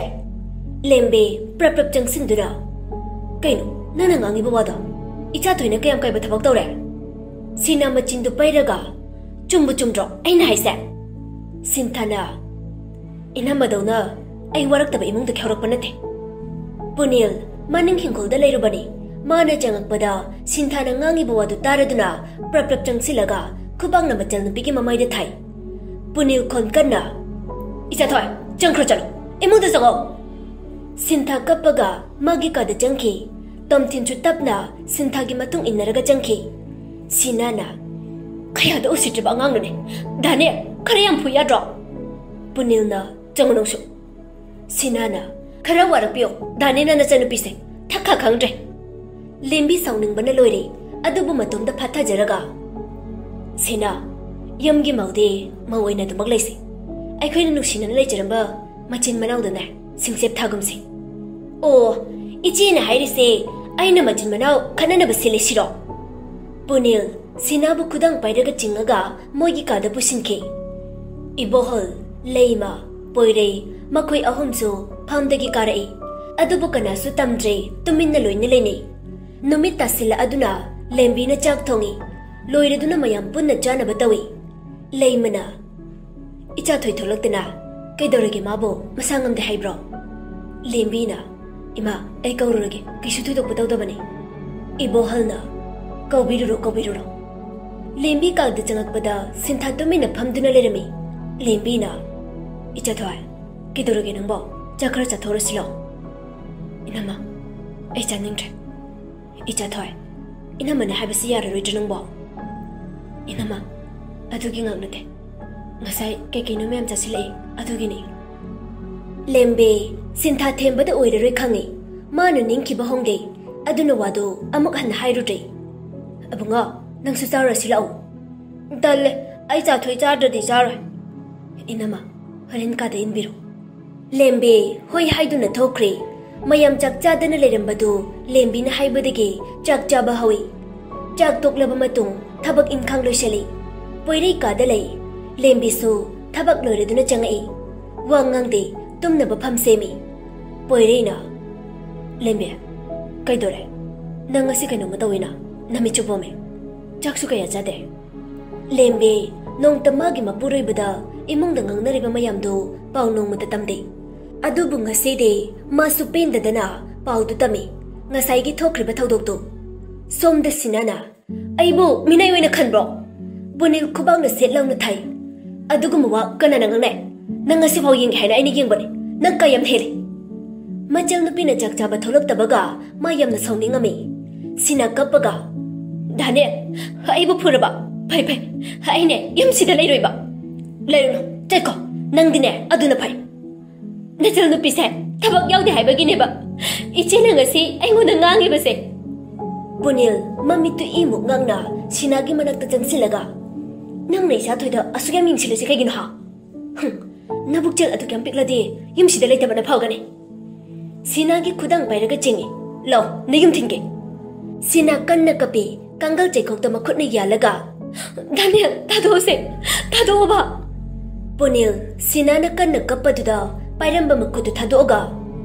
ꯂꯦꯝꯕꯤ ꯄ꯭ꯔꯞ ꯄ꯭ꯔꯞ ꯆꯪꯁꯤꯟꯗꯨꯅ, "ꯀꯩꯅꯣ ꯅꯪꯅ ꯉꯥꯡꯉꯤꯕ ꯋꯥꯗꯣ? ꯏꯆꯥ ꯊꯣꯏꯅ ꯀꯌꯥꯝ ꯀꯥꯏꯕ ꯊꯕꯛ ꯇꯧꯔꯦ?" ꯁꯤꯅ ꯃꯆꯤꯟꯗꯨ ꯄꯩꯔꯒ, "ꯆꯨꯝꯕꯨ ꯆꯨꯝꯗ꯭ꯔꯣ ꯑꯩꯅ ꯍꯥꯏꯁꯦ?" ꯁꯤꯟꯊꯥꯅ, "ꯏꯅꯝꯃꯗꯧꯅ ꯑꯩ ꯋꯥꯔꯛꯇꯕ ꯏꯃꯨꯡꯗꯒꯤ ꯍꯧꯔꯛꯄ ꯅꯠꯇꯦ꯫" ꯄꯨꯅꯤꯜ ꯃꯅꯤꯡ ꯍꯤꯡꯈꯣꯜꯗ ꯂꯩꯔꯨꯕꯅꯤ꯫ ꯃꯥꯅ ꯆꯪꯉꯛꯄꯗ ꯁꯤꯟꯊꯥꯅ ꯉꯥꯡꯉꯤꯕ ꯋꯥꯗꯨ ꯇꯥꯔꯗꯨꯅ ꯄ꯭ꯔꯞ ꯄ꯭ꯔꯞ ꯆꯪꯁꯤꯜꯂꯒ ꯈꯨꯕꯥꯛꯅ ꯃꯆꯜ ꯅꯨꯄꯤꯒꯤ ꯃꯃꯥꯏꯗ ꯊꯥꯏ꯫ ꯄꯨꯅꯤꯜ ꯈꯣꯟ ꯀꯟꯅ, "ꯏꯆꯥꯊꯣꯏ, ꯆꯪꯈ꯭ꯔꯣ ꯆꯠꯂꯣ, ꯏꯃꯨꯡꯗ ꯆꯪꯉꯣ!" ꯁꯤꯟꯊꯥ ꯀꯞꯄꯒ ꯃꯥꯒꯤ ꯀꯥꯗ ꯆꯪꯈꯤ꯫ ꯇꯣꯝꯊꯤꯟꯁꯨ ꯇꯞꯅ ꯁꯤꯟꯊꯥꯒꯤ ꯃꯇꯨꯡ ꯏꯟꯅꯔꯒ ꯆꯪꯈꯤ꯫ ꯁꯤꯅꯥꯅ, "ꯈꯌꯥꯗ ꯎꯁꯤꯠꯇ꯭ꯔꯤꯕ ꯑꯉꯥꯡꯅꯅꯦ꯫ ꯗꯥꯅꯦ, ꯈꯔ ꯌꯥꯝ ꯐꯨ ꯌꯥꯗ꯭ꯔꯣ?" ꯄꯨꯅꯤꯜꯅ, "ꯆꯪꯉꯨ ꯅꯪꯁꯨ꯫" ꯁꯤꯅꯥꯅ, "ꯈꯔ ꯋꯥꯔꯛꯄꯤꯌꯣ, ꯗꯥꯅꯦꯅ ꯅꯆꯟꯅꯨꯄꯤꯁꯦ ꯊꯛꯈꯥ ꯈꯪꯗ꯭ꯔꯦ꯫" ꯂꯦꯝꯕꯤ ꯁꯥꯎꯅꯤꯡꯕꯅ ꯂꯣꯏꯔꯦ, ꯑꯗꯨꯕꯨ ꯃꯇꯣꯝꯇ ꯐꯥꯊꯖꯔꯒ, "ꯁꯤꯅꯥ, ꯌꯨꯝꯒꯤ ꯃꯧꯗꯤ ꯃꯧ ꯑꯣꯏꯅ ꯑꯗꯨꯃꯛ ꯂꯩꯁꯤ꯫ ꯑꯩꯈꯣꯏꯅ ꯅꯨꯡꯁꯤꯅꯅ ꯂꯩꯖꯔꯝꯕ ꯃꯆꯤꯟ ꯃꯅꯥꯎꯗꯨꯅꯦ ꯁꯤꯡꯆꯦꯞ ꯊꯥꯒꯨꯝꯁꯤ꯫" "ꯑꯣ, ꯏꯆꯦꯅ ꯍꯥꯏꯔꯤꯁꯦ ꯑꯩꯅ ꯃꯆꯤꯟ ꯃꯅꯥꯎ ꯈꯠꯅꯅꯕ ꯁꯤꯜꯂꯤꯁꯤꯔꯣ?" ꯄꯨꯅꯤꯜ ꯁꯤꯅꯥꯕꯨ ꯈꯨꯗꯥꯡ ꯄꯥꯏꯔꯒ ꯆꯤꯡꯉꯒ ꯃꯣꯏꯒꯤ ꯀꯥꯗ ꯄꯨꯁꯤꯟꯈꯤ꯫ ꯏꯕꯣꯍꯜ, ꯂꯩꯃ, ꯄꯣꯏꯔꯩ, ꯃꯈꯣꯏ ꯑꯍꯨꯝꯁꯨ ꯐꯝꯗꯒꯤ ꯀꯥꯔꯛꯏ꯫ ꯑꯗꯨꯕꯨ ꯀꯅꯥꯁꯨ ꯇꯝꯗ꯭ꯔꯦ, ꯇꯨꯃꯤꯟꯅ ꯂꯣꯏꯅ ꯂꯩꯅꯩ꯫ ꯅꯨꯃꯤꯠ ꯇꯥꯁꯤꯜꯂꯛꯑꯗꯨꯅ ꯂꯦꯝꯕꯤꯅ ꯆꯥꯛ ꯊꯣꯡꯉꯤ꯫ ꯂꯣꯏꯔꯗꯨꯅ ꯃꯌꯥꯝ ꯄꯨꯟꯅ ꯆꯥꯅꯕ ꯇꯧꯏ꯫ ꯂꯩꯃꯅ, "ꯏꯆꯥ ꯊꯣꯏ ꯊꯣꯛꯂꯛꯇꯅ ꯀꯩꯗꯧꯔꯒꯦ ꯃꯥꯕꯨ? ꯃꯁꯥ ꯉꯝꯗꯦ ꯍꯥꯏꯕ꯭ꯔꯣ?" ꯂꯦꯝꯕꯤꯅ, "ꯏꯃꯥ, ꯑꯩ ꯀꯧꯔꯨꯔꯒꯦ, ꯀꯩꯁꯨ ꯊꯣꯏꯗꯣꯛꯄ ꯇꯧꯗꯕꯅꯤ꯫" ꯏꯕꯣꯍꯜꯅ, "ꯀꯧꯕꯤꯔꯨꯔꯣ, ꯀꯧꯕꯤꯔꯨꯔꯣ꯫" ꯂꯦꯝꯕꯤ ꯀꯥꯗ ꯆꯪꯉꯛꯄꯗ ꯁꯤꯟꯊꯥ ꯇꯨꯃꯤꯟꯅ ꯐꯝꯗꯨꯅ ꯂꯩꯔꯝꯃꯤ꯫ ꯂꯦꯝꯕꯤꯅ, "ꯏꯆꯥ ꯊꯣꯏ, ꯀꯩꯗꯧꯔꯒꯦ ꯅꯪꯕꯣ? ꯆꯥꯛ ꯈꯔ ꯆꯥꯊꯣꯛꯔꯁꯤꯂꯣ?" "ꯏꯅꯝꯃ, ꯑꯩ ꯆꯥꯅꯤꯡꯗ꯭ꯔꯦ꯫" "ꯏꯆꯥ ꯊꯣꯏ, ꯏꯅꯝꯃꯅ ꯍꯥꯏꯕꯁꯤ ꯌꯥꯔꯔꯣꯏꯗ꯭ꯔ ꯅꯪꯕꯣ?" "ꯏꯅꯝꯃ, ꯑꯗꯨꯒꯤ ꯉꯥꯛ ꯅꯠꯇꯦ, ꯉꯁꯥꯏ ꯀꯩ ꯀꯩꯅꯣ ꯃꯌꯥꯝ ꯆꯥꯁꯤꯜꯂꯛꯑꯦ, ꯑꯗꯨꯒꯤꯅꯤ꯫ ꯂꯦꯝꯕꯤ ꯁꯤꯟꯊꯥ ꯊꯦꯝꯕꯗ ꯑꯣꯏꯔꯔꯣꯏ ꯈꯪꯉꯤ꯫ ꯃꯥꯅ ꯅꯤꯡꯈꯤꯕ ꯍꯣꯡꯗꯦ꯫ ꯑꯗꯨꯅ ꯋꯥꯗꯨ ꯑꯃꯨꯛ ꯍꯟꯅ ꯍꯥꯏꯔꯨꯗ꯭ꯔꯦ꯫ "ꯑꯕꯨꯡꯉꯣ, ꯅꯪꯁꯨ ꯆꯥꯔꯨꯔꯁꯤ ꯂꯥꯛꯑꯣ꯫" "ꯇꯜꯂꯦ, ꯑꯩ ꯆꯥꯊꯣꯏ ꯆꯥꯗ꯭ꯔꯗꯤ ꯆꯥꯔꯣꯏ꯫" "ꯏꯅꯝꯃ, ꯍꯣꯔꯦꯟ ꯀꯥꯗ ꯏꯟꯕꯤꯔꯣ꯫" ꯂꯦꯝꯕꯤ ꯍꯣꯏ ꯍꯥꯏꯗꯨꯅ ꯊꯣꯛꯈ꯭ꯔꯦ꯫ ꯃꯌꯥꯝ ꯆꯥꯛ ꯆꯥꯗꯅ ꯂꯩꯔꯝꯕꯗꯨ ꯂꯦꯝꯕꯤꯅ ꯍꯥꯏꯕꯗꯒꯤ ꯆꯥꯛ ꯆꯥꯕ ꯍꯧꯏ꯫ ꯆꯥꯛ ꯇꯣꯛꯂꯕ ꯃꯇꯨꯡ ꯊꯕꯛ ꯏꯟꯈꯥꯡ ꯂꯣꯏꯁꯤꯜꯂꯤ꯫ ꯄꯣꯏꯔꯩ ꯀꯥꯗ ꯂꯩ꯫ ꯂꯦꯝꯕꯤꯁꯨ ꯊꯕꯛ ꯂꯣꯏꯔꯗꯨꯅ ꯆꯪꯉꯛꯏ꯫ ꯋꯥ ꯉꯥꯡꯗꯦ, ꯇꯨꯝꯅꯕ ꯐꯝ ꯁꯦꯝꯃꯤ꯫ ꯄꯣꯏꯔꯩꯅ, "ꯂꯦꯝꯕꯤ, ꯀꯩꯗꯧꯔꯦ? ꯅꯪ ꯉꯁꯤ ꯀꯩꯅꯣꯝꯃ ꯇꯧꯋꯤꯅ, ꯅꯃꯤꯠꯁꯨ ꯄꯣꯝꯃꯦ꯫ ꯆꯥꯛꯁꯨ ꯀꯌꯥ ꯆꯥꯗꯦ꯫" ꯂꯦꯝꯕꯤ ꯅꯣꯡꯇ ꯃꯥꯒꯤ ꯃꯄꯨꯔꯣꯏꯕꯗ ꯏꯃꯨꯡꯗ ꯉꯥꯡꯅꯔꯤꯕ ꯃꯌꯥꯝꯗꯨ ꯄꯥꯎ ꯅꯣꯡꯃꯇ ꯇꯝꯗꯦ꯫ ꯑꯗꯨꯕꯨ ꯉꯁꯤꯗꯤ ꯃꯥꯁꯨ ꯄꯦꯟꯗꯗꯅ ꯄꯥꯎꯗꯨ ꯇꯝꯃꯤ꯫ ꯉꯁꯥꯏꯒꯤ ꯊꯣꯛꯈ꯭ꯔꯤꯕ ꯊꯧꯗꯣꯛꯇꯨ꯫ ꯁꯣꯝꯗ ꯁꯤꯅꯥꯅ, "ꯑꯩꯕꯨ ꯃꯤꯅꯥꯏ ꯑꯣꯏꯅ ꯈꯟꯕ꯭ꯔꯣ?" ꯄꯨꯅꯤꯜ ꯈꯨꯕꯥꯛꯅ ꯁꯦꯠ ꯂꯥꯎꯅ ꯊꯥꯏ꯫ "ꯑꯗꯨꯒꯨꯝꯕ ꯋꯥ ꯀꯅꯥꯅ ꯉꯥꯡꯅꯩ? ꯅꯪ ꯉꯁꯤꯐꯥꯎ ꯌꯦꯡꯒꯦ ꯍꯥꯏꯅ ꯑꯩꯅ ꯌꯦꯡꯕꯅꯤ꯫ ꯅꯪ ꯀꯥ ꯌꯥꯝ ꯍꯦꯜꯂꯤ꯫" ꯃꯆꯜ ꯅꯨꯄꯤꯅ ꯆꯥꯛ ꯆꯥꯕ ꯊꯣꯛꯂꯛꯇꯕꯒ ꯃꯥ ꯌꯥꯝꯅ ꯁꯥꯎꯅꯤꯡꯉꯝꯃꯤ꯫ ꯁꯤꯅꯥ ꯀꯞꯄꯒ, "ꯗꯥꯅꯦ, ꯑꯩꯕꯨ ꯐꯨꯔꯕ? ꯐꯩ, ꯐꯩ꯫ ꯑꯩꯅꯦ ꯌꯨꯝꯁꯤꯗ ꯂꯩꯔꯣꯏꯕ꯫ ꯂꯩꯔꯨꯅꯨ, ꯆꯠꯈꯣ꯫ ꯅꯪꯗꯤꯅꯦ ꯑꯗꯨꯅ ꯐꯩ꯫ ꯅꯆꯜ ꯅꯨꯄꯤꯁꯦ ꯊꯕꯛ ꯌꯥꯎꯗꯦ ꯍꯥꯏꯕꯒꯤꯅꯦꯕ ꯏꯆꯦꯅ ꯉꯁꯤ ꯑꯩꯉꯣꯟꯗ ꯉꯥꯡꯉꯤꯕꯁꯦ꯫" ꯄꯨꯅꯤꯜ ꯃꯃꯤꯠꯇꯨ ꯏꯃꯨꯛ ꯉꯥꯡꯅ ꯁꯤꯅꯥꯒꯤ ꯃꯅꯥꯛꯇ ꯆꯪꯁꯤꯜꯂꯒ, "ꯅꯪꯅ ꯏꯆꯥ ꯊꯣꯏꯗ ꯑꯁꯨꯛ ꯌꯥꯝ ꯌꯦꯡꯁꯤꯜꯂꯤꯁꯦ ꯀꯩꯒꯤꯅꯣ, ꯍꯥ? ꯍꯨꯝ, ꯅꯕꯨꯛꯆꯦꯜ ꯑꯗꯨꯛ ꯌꯥꯝ ꯄꯤꯛꯂꯗꯤ ꯌꯨꯝꯁꯤꯗ ꯂꯩꯇꯕꯅ ꯐꯒꯅꯤ꯫" ꯁꯤꯅꯥꯒꯤ ꯈꯨꯗꯥꯡ ꯄꯥꯏꯔꯒ ꯆꯤꯡꯏ꯫ "ꯂꯥꯎ, ꯅꯌꯨꯝ ꯊꯤꯟꯒꯦ꯫" ꯁꯤꯅꯥ ꯀꯟꯅ ꯀꯞꯄꯤ꯫ ꯀꯥꯡꯒꯜ ꯆꯩꯈꯣꯛꯇ ꯃꯈꯨꯠꯅ ꯌꯥꯜꯂꯒ, "ꯗꯥꯅꯤꯌꯦꯜ, ꯊꯥꯗꯣꯛꯑꯣꯁꯦ, ꯊꯥꯗꯣꯛꯑꯣꯕ꯫" ꯄꯨꯅꯤꯜ ꯁꯤꯅꯥꯅ ꯀꯟꯅ ꯀꯞꯄꯗꯨꯗ ꯄꯥꯏꯔꯝꯕ ꯃꯈꯨꯠꯇꯨ ꯊꯥꯗꯣꯛꯑꯒ,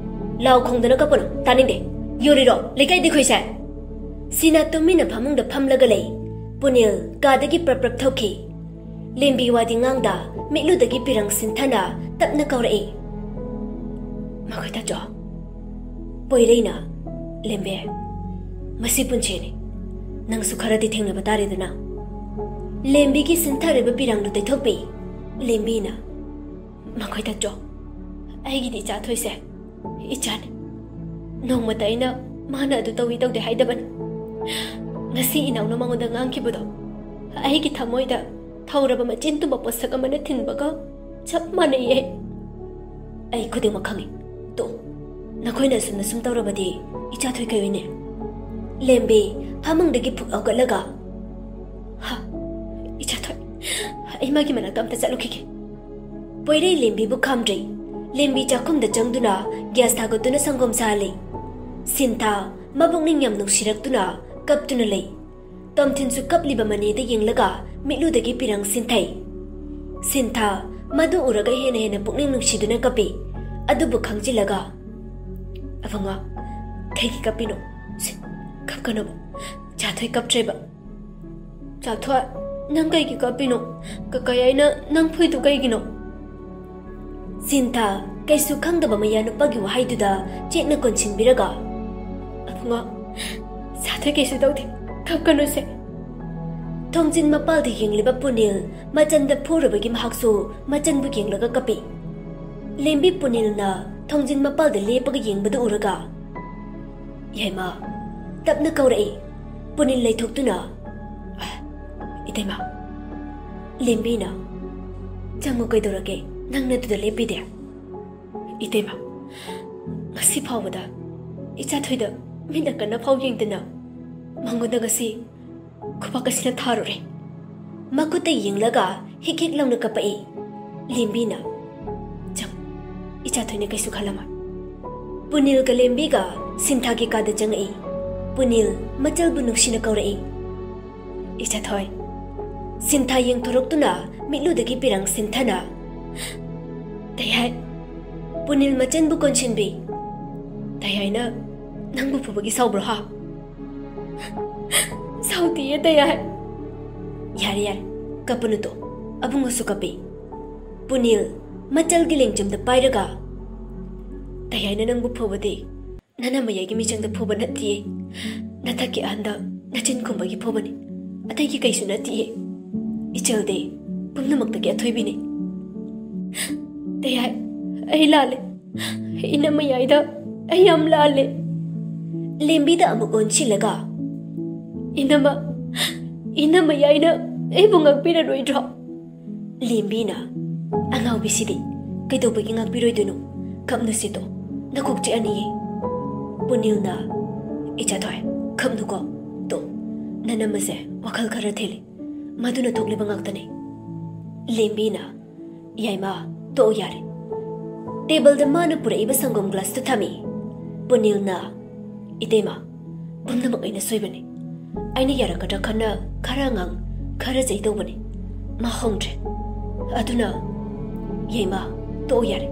"ꯂꯥꯎ ꯈꯣꯡꯗꯅ ꯀꯞꯄꯅꯨ, ꯇꯥꯅꯤꯡꯗꯦ꯫ ꯌꯣꯜꯂꯤꯔꯣ ꯂꯩꯀꯥꯏꯗꯤ ꯈꯨꯏꯁꯦ?" ꯁꯤꯅꯥ ꯇꯨꯃꯤꯟꯅ ꯐꯃꯨꯡꯗ ꯐꯝꯂꯒ ꯂꯩ꯫ ꯄꯨꯅꯤꯜ ꯀꯥꯗꯒꯤ ꯄ꯭ꯔꯞ ꯄ꯭ꯔꯞ ꯊꯣꯛꯈꯤ꯫ ꯂꯦꯝꯕꯤ ꯋꯥꯗꯤ ꯉꯥꯡꯗ ꯃꯤꯠꯂꯨꯗꯒꯤ ꯄꯤꯔꯪ ꯁꯤꯟꯊꯅ ꯇꯞꯅ ꯀꯧꯔꯛꯏ, "ꯃꯈꯣꯏ ꯇꯥꯆꯧ꯫" ꯄꯣꯏꯔꯩꯅ, "ꯂꯦꯝꯕꯤ, ꯃꯁꯤ ꯄꯨꯟꯁꯤꯅꯤ꯫ ꯅꯪꯁꯨ ꯈꯔꯗꯤ ꯊꯦꯡꯅꯕ ꯇꯥꯔꯦꯗꯅ꯫" ꯂꯦꯝꯕꯤꯒꯤ ꯁꯤꯟꯊꯔꯤꯕ ꯄꯤꯔꯪꯗꯨ ꯇꯩꯊꯣꯛꯄꯤ꯫ ꯂꯦꯝꯕꯤꯅ, "ꯃꯈꯣꯏ ꯇꯥꯆꯧ, ꯑꯩꯒꯤꯗꯤ ꯏꯆꯥ ꯊꯣꯏꯁꯦ ꯏꯆꯥꯅꯤ꯫ ꯅꯣꯡꯃꯇ ꯑꯩꯅ ꯃꯥꯅ ꯑꯗꯨ ꯇꯧꯏ ꯇꯧꯗꯦ ꯍꯥꯏꯗꯕꯅꯤ꯫ ꯉꯁꯤ ꯏꯅꯥꯎꯅ ꯃꯉꯣꯟꯗ ꯉꯥꯡꯈꯤꯕꯗꯣ ꯑꯩꯒꯤ ꯊꯃꯣꯏꯗ ꯊꯧꯔꯕ ꯃꯆꯤꯟ ꯇꯨꯝꯕ ꯄꯣꯠꯁꯛ ꯑꯃꯅ ꯊꯤꯟꯕꯒ ꯆꯞ ꯃꯥꯟꯅꯩꯌꯦ꯫ ꯑꯩ ꯈꯨꯗꯤꯡꯃꯛ ꯈꯪꯉꯤ꯫ ꯇꯣ, ꯅꯈꯣꯏꯅ ꯑꯁꯨꯝꯅ ꯁꯨꯝ ꯇꯧꯔꯕꯗꯤ ꯏꯆꯥ ꯊꯣꯏ ꯀꯩ ꯑꯣꯏꯅꯤ? ꯂꯦꯝꯕꯤ ꯐꯃꯨꯡꯗꯒꯤ ꯐꯨꯛ ꯍꯧꯒꯠꯂꯒ, "ꯍꯥ, ꯏꯆꯥ ꯊꯣꯏ, ꯑꯩ ꯃꯥꯒꯤ ꯃꯅꯥꯛꯇ ꯑꯝꯇ ꯆꯠꯂꯨꯈꯤꯒꯦ꯫" ꯄꯣꯏꯔꯩ ꯂꯦꯝꯕꯤꯕꯨ ꯈꯥꯝꯗ꯭ꯔꯦ꯫ ꯂꯦꯝꯕꯤ ꯆꯥꯛꯈꯨꯝꯗ ꯆꯪꯗꯨꯅ ꯒ꯭ꯌꯥꯁ ꯊꯥꯒꯠꯇꯨꯅ ꯁꯪꯒꯣꯝ ꯁꯥꯍꯜꯂꯤ꯫ ꯁꯤꯟꯊꯥ ꯃꯕꯨꯛꯅꯤꯡ ꯌꯥꯝ ꯅꯨꯡꯁꯤꯔꯛꯇꯨꯅ ꯀꯞꯇꯨꯅ ꯂꯩ꯫ ꯇꯣꯝꯊꯤꯟꯁꯨ ꯀꯞꯂꯤꯕ ꯃꯅꯦꯗ ꯌꯦꯡꯂꯒ ꯃꯤꯠꯂꯨꯗꯒꯤ ꯄꯤꯔꯪ ꯁꯤꯟꯊꯩ꯫ ꯁꯤꯟꯊꯥ ꯃꯗꯨ ꯎꯔꯒ ꯍꯦꯟꯅ ꯍꯦꯟꯅ ꯄꯨꯛꯅꯤꯡ ꯅꯨꯡꯁꯤꯗꯨꯅ ꯀꯞꯄꯤ꯫ ꯑꯗꯨꯕꯨ ꯈꯪꯖꯤꯜꯂꯒ, "ꯑꯕꯨꯡꯉꯣ, ꯀꯩꯒꯤ ꯀꯞꯄꯤꯅꯣ? ꯁꯤ, ꯀꯞꯀꯅꯣꯕ꯫ ꯆꯥꯊꯣꯏ ꯀꯞꯇ꯭ꯔꯦꯕ꯫" "ꯆꯥꯊꯣꯏ, ꯅꯪ ꯀꯩꯒꯤ ꯀꯞꯄꯤꯅꯣ? ꯀꯀꯥ ꯌꯥꯏꯅ ꯅꯪ ꯐꯨꯏꯗꯨ ꯀꯩꯒꯤꯅꯣ?" ꯁꯤꯟꯊꯥ ꯀꯩꯁꯨ ꯈꯪꯗꯕ ꯃꯌꯥ ꯅꯨꯄꯥꯒꯤ ꯋꯥꯍꯩꯗꯨꯗ ꯆꯦꯠꯅ ꯀꯣꯟꯁꯤꯟꯕꯤꯔꯒ, "ꯑꯕꯨꯡꯉꯣ, ꯆꯥꯊꯣꯏ ꯀꯩꯁꯨ ꯇꯧꯗꯦ, ꯀꯞꯀꯅꯨꯁꯦ꯫" ꯊꯣꯡꯖꯤꯟ ꯃꯄꯥꯜꯗ ꯌꯦꯡꯂꯤꯕ ꯄꯨꯅꯤꯜ ꯃꯆꯟꯗ ꯐꯨꯔꯨꯕꯒꯤ ꯃꯍꯥꯛꯁꯨ ꯃꯆꯟꯕꯨ ꯌꯦꯡꯂꯒ ꯀꯞꯄꯤ꯫ ꯂꯦꯝꯕꯤ ꯄꯨꯅꯤꯜꯅ ꯊꯣꯡꯖꯤꯟ ꯃꯄꯥꯜꯗ ꯂꯦꯞꯄꯒ ꯌꯦꯡꯕꯗꯨ ꯎꯔꯒ, "ꯌꯥꯏꯃ, ꯇꯞꯅ ꯀꯧꯔꯛꯏ꯫" ꯄꯨꯅꯤꯜ ꯂꯩꯊꯣꯛꯇꯨꯅ, "ꯏꯇꯩꯃ, ꯂꯦꯝꯕꯤꯅ, ꯆꯪꯉꯨ, ꯀꯩꯗꯧꯔꯒꯦ? ꯅꯪꯅ ꯑꯗꯨꯗ ꯂꯦꯞꯄꯤꯗꯦ?" "ꯏꯇꯩꯃ, ꯉꯁꯤ ꯐꯥꯎꯕꯗ ꯏꯆꯥꯊꯣꯏꯗ ꯃꯤꯠ ꯑꯀꯟꯅ ꯐꯥꯎ ꯌꯦꯡꯗꯅ ꯃꯉꯣꯟꯗ ꯉꯁꯤ ꯈꯨꯕꯥꯛ ꯑꯁꯤꯅ ꯊꯥꯔꯨꯔꯦ꯫" ꯃꯈꯨꯠꯇ ꯌꯦꯡꯂꯒ ꯍꯤꯛ ꯍꯤꯛ ꯂꯥꯎꯅ ꯀꯞꯄꯛꯏ꯫ ꯂꯦꯝꯕꯤꯅ, "ꯆꯪ, ꯏꯆꯥꯊꯣꯏꯅ ꯀꯩꯁꯨ ꯈꯜꯂꯝꯃꯣꯏ꯫" ꯄꯨꯅꯤꯜꯒ ꯂꯦꯝꯕꯤꯒ ꯁꯤꯟꯊꯥꯒꯤ ꯀꯥꯗ ꯆꯪꯉꯛꯏ꯫ ꯄꯨꯅꯤꯜ ꯃꯆꯜꯕꯨ ꯅꯨꯡꯁꯤꯅ ꯀꯧꯔꯛꯏ꯫ "ꯏꯆꯥꯊꯣꯏ꯫" ꯁꯤꯟꯊꯥ ꯌꯦꯡꯊꯣꯔꯛꯇꯨꯅ ꯃꯤꯠꯂꯨꯗꯒꯤ ꯄꯤꯔꯪ ꯁꯤꯟꯊꯅ, "ꯇꯌꯥꯏ, ꯄꯨꯅꯤꯜ ꯃꯆꯟꯕꯨ ꯀꯣꯟꯁꯤꯟꯕꯤ꯫ ꯇꯌꯥꯏꯅ ꯅꯪꯕꯨ ꯐꯨꯕꯒꯤ ꯁꯥꯎꯕ꯭ꯔꯣ ꯍꯥ?" "ꯁꯥꯎꯗꯤꯌꯦ ꯇꯌꯥꯏ꯫" "ꯌꯥꯔꯦ, ꯌꯥꯔꯦ, ꯀꯞꯄꯅꯨ ꯇꯣ, ꯑꯕꯨꯡꯉꯣꯁꯨ ꯀꯞꯄꯤ꯫" ꯄꯨꯅꯤꯜ ꯃꯆꯜꯒꯤ ꯂꯦꯡꯖꯨꯝꯗ ꯄꯥꯏꯔꯒ, "ꯇꯌꯥꯏꯅ ꯅꯪꯕꯨ ꯐꯨꯕꯗꯤ ꯅꯅꯝꯃꯌꯥꯏꯒꯤ ꯃꯤꯆꯪꯗ ꯐꯨꯕ ꯅꯠꯇꯤꯌꯦ꯫ ꯅꯊꯛꯀꯤ ꯑꯍꯟꯗ ꯅꯆꯤꯟ ꯈꯨꯝꯕꯒꯤ ꯐꯨꯕꯅꯤ꯫ ꯑꯇꯩꯒꯤ ꯀꯩꯁꯨ ꯅꯠꯇꯤꯌꯦ꯫ ꯏꯆꯜꯗꯤ ꯄꯨꯝꯅꯃꯛꯇꯒꯤ ꯑꯊꯣꯏꯕꯤꯅꯤ꯫" "ꯇꯌꯥꯏ, ꯑꯩ ꯂꯥꯜꯂꯦ꯫ ꯏꯅꯝꯃꯌꯥꯏꯗ ꯑꯩ ꯌꯥꯝ ꯂꯥꯜꯂꯦ꯫" ꯂꯦꯝꯕꯤꯗ ꯑꯃꯨꯛ ꯑꯣꯟꯁꯤꯜꯂꯒ, "ꯏꯅꯝꯃ, ꯏꯅꯝꯃꯌꯥꯏꯅ ꯑꯩꯕꯨ ꯉꯥꯛꯄꯤꯔꯔꯣꯏꯗ꯭ꯔꯣ? ꯂꯦꯝꯕꯤꯅ, "ꯑꯉꯥꯎꯕꯤꯁꯤꯗꯤ ꯀꯩꯗꯧꯕꯒꯤ ꯉꯥꯛꯄꯤꯔꯣꯏꯗꯣꯏꯅꯣ? ꯀꯞꯅꯨꯁꯦ ꯇꯣ, ꯅꯀꯣꯛ ꯆꯤꯛꯑꯅꯤꯌꯦ꯫" ꯄꯨꯅꯤꯜꯅ, "ꯏꯆꯥꯊꯣꯏ, ꯀꯞꯅꯨꯀꯣ꯫ ꯇꯣ, ꯅꯅꯝꯃꯁꯦ ꯋꯥꯈꯜ ꯈꯔ ꯊꯦꯜꯂꯤ꯫ ꯃꯗꯨꯅ ꯊꯣꯛꯂꯤꯕ ꯉꯥꯛꯇꯅꯤ꯫" ꯂꯦꯝꯕꯤꯅ, "ꯌꯥꯏꯃ, ꯇꯣꯛꯑꯣ ꯌꯥꯔꯦ꯫ ꯇꯦꯕꯜꯗ ꯃꯥꯅ ꯄꯨꯔꯛꯏꯕ ꯁꯪꯒꯣꯝ ꯒ꯭ꯂꯥꯁꯇꯨ ꯊꯝꯃꯤ꯫" ꯄꯨꯅꯤꯜꯅ, "ꯏꯇꯩꯃ, ꯄꯨꯝꯅꯃꯛ ꯑꯩꯅ ꯁꯣꯏꯕꯅꯤ꯫ ꯑꯩꯅ ꯌꯥꯔꯛꯀꯗ꯭ꯔꯥ ꯈꯟꯅ ꯈꯔ ꯉꯥꯡ, ꯈꯔ ꯆꯩ ꯇꯧꯕꯅꯤ꯫ ꯃꯥ ꯍꯣꯡꯗ꯭ꯔꯦ꯫ ꯑꯗꯨꯅ, ꯌꯥꯏꯃ, ꯇꯣꯛꯑꯣ ꯌꯥꯔꯦ꯫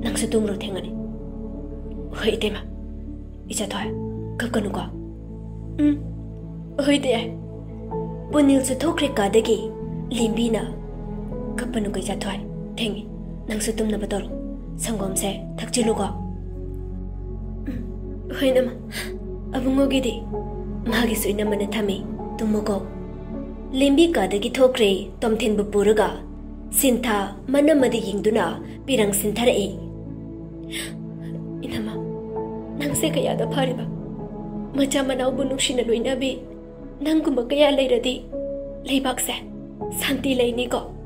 ꯅꯪꯁꯨ ꯇꯨꯝꯔꯣ, ꯊꯦꯡꯉꯅꯤ꯫" "ꯍꯣꯏ, ꯏꯇꯩꯃ꯫" "ꯏꯆꯥꯊꯣꯏ, ꯀꯞꯀꯅꯨꯀꯣ꯫" "ꯎꯝ, ꯍꯣꯏ, ꯏꯇꯩ꯫" ꯄꯨꯅꯤꯜꯁꯨ ꯊꯣꯛꯈ꯭ꯔꯦ ꯀꯥꯗꯒꯤ꯫ ꯂꯦꯝꯕꯤꯅ, "ꯀꯞꯄꯅꯨꯀꯣ ꯏꯆꯥꯊꯣꯏ, ꯊꯦꯡꯉꯤ꯫ ꯅꯪꯁꯨ ꯇꯨꯝꯅꯕ ꯇꯧꯔꯣ꯫ ꯁꯪꯒꯣꯝꯁꯦ ꯊꯛꯆꯤꯜꯂꯨꯀꯣ꯫" "ꯎꯝ, ꯍꯣꯏ, ꯏꯅꯝꯃ꯫ ꯑꯕꯨꯡꯉꯣꯒꯤꯗꯤ?" "ꯃꯥꯒꯤꯁꯨ ꯏꯅꯝꯃꯅ ꯊꯝꯃꯤ꯫ ꯇꯨꯝꯃꯣꯀꯣ꯫" ꯂꯦꯝꯕꯤ ꯀꯥꯗꯒꯤ ꯊꯣꯛꯈ꯭ꯔꯦ, ꯇꯣꯝꯊꯤꯟꯕꯨ ꯄꯨꯔꯒ꯫ ꯁꯤꯟꯊꯥ ꯃꯅꯝꯃꯗ ꯌꯦꯡꯗꯨꯅ ꯄꯤꯔꯪ ꯁꯤꯟꯊꯔꯛꯏ꯫ "ꯏꯅꯝꯃ, ꯅꯪꯁꯦ ꯀꯌꯥꯗ ꯐꯔꯤꯕ? ꯃꯆꯥ ꯃꯅꯥꯎꯕꯨ ꯅꯨꯡꯁꯤꯅ ꯂꯣꯏꯅꯕꯤ ꯅꯪꯒꯨꯝꯕ ꯀꯌꯥ ꯂꯩꯔꯗꯤ ꯂꯩꯕꯥꯛꯁꯦ ꯁꯥꯟꯇꯤ ꯂꯩꯅꯤꯀꯣ꯫"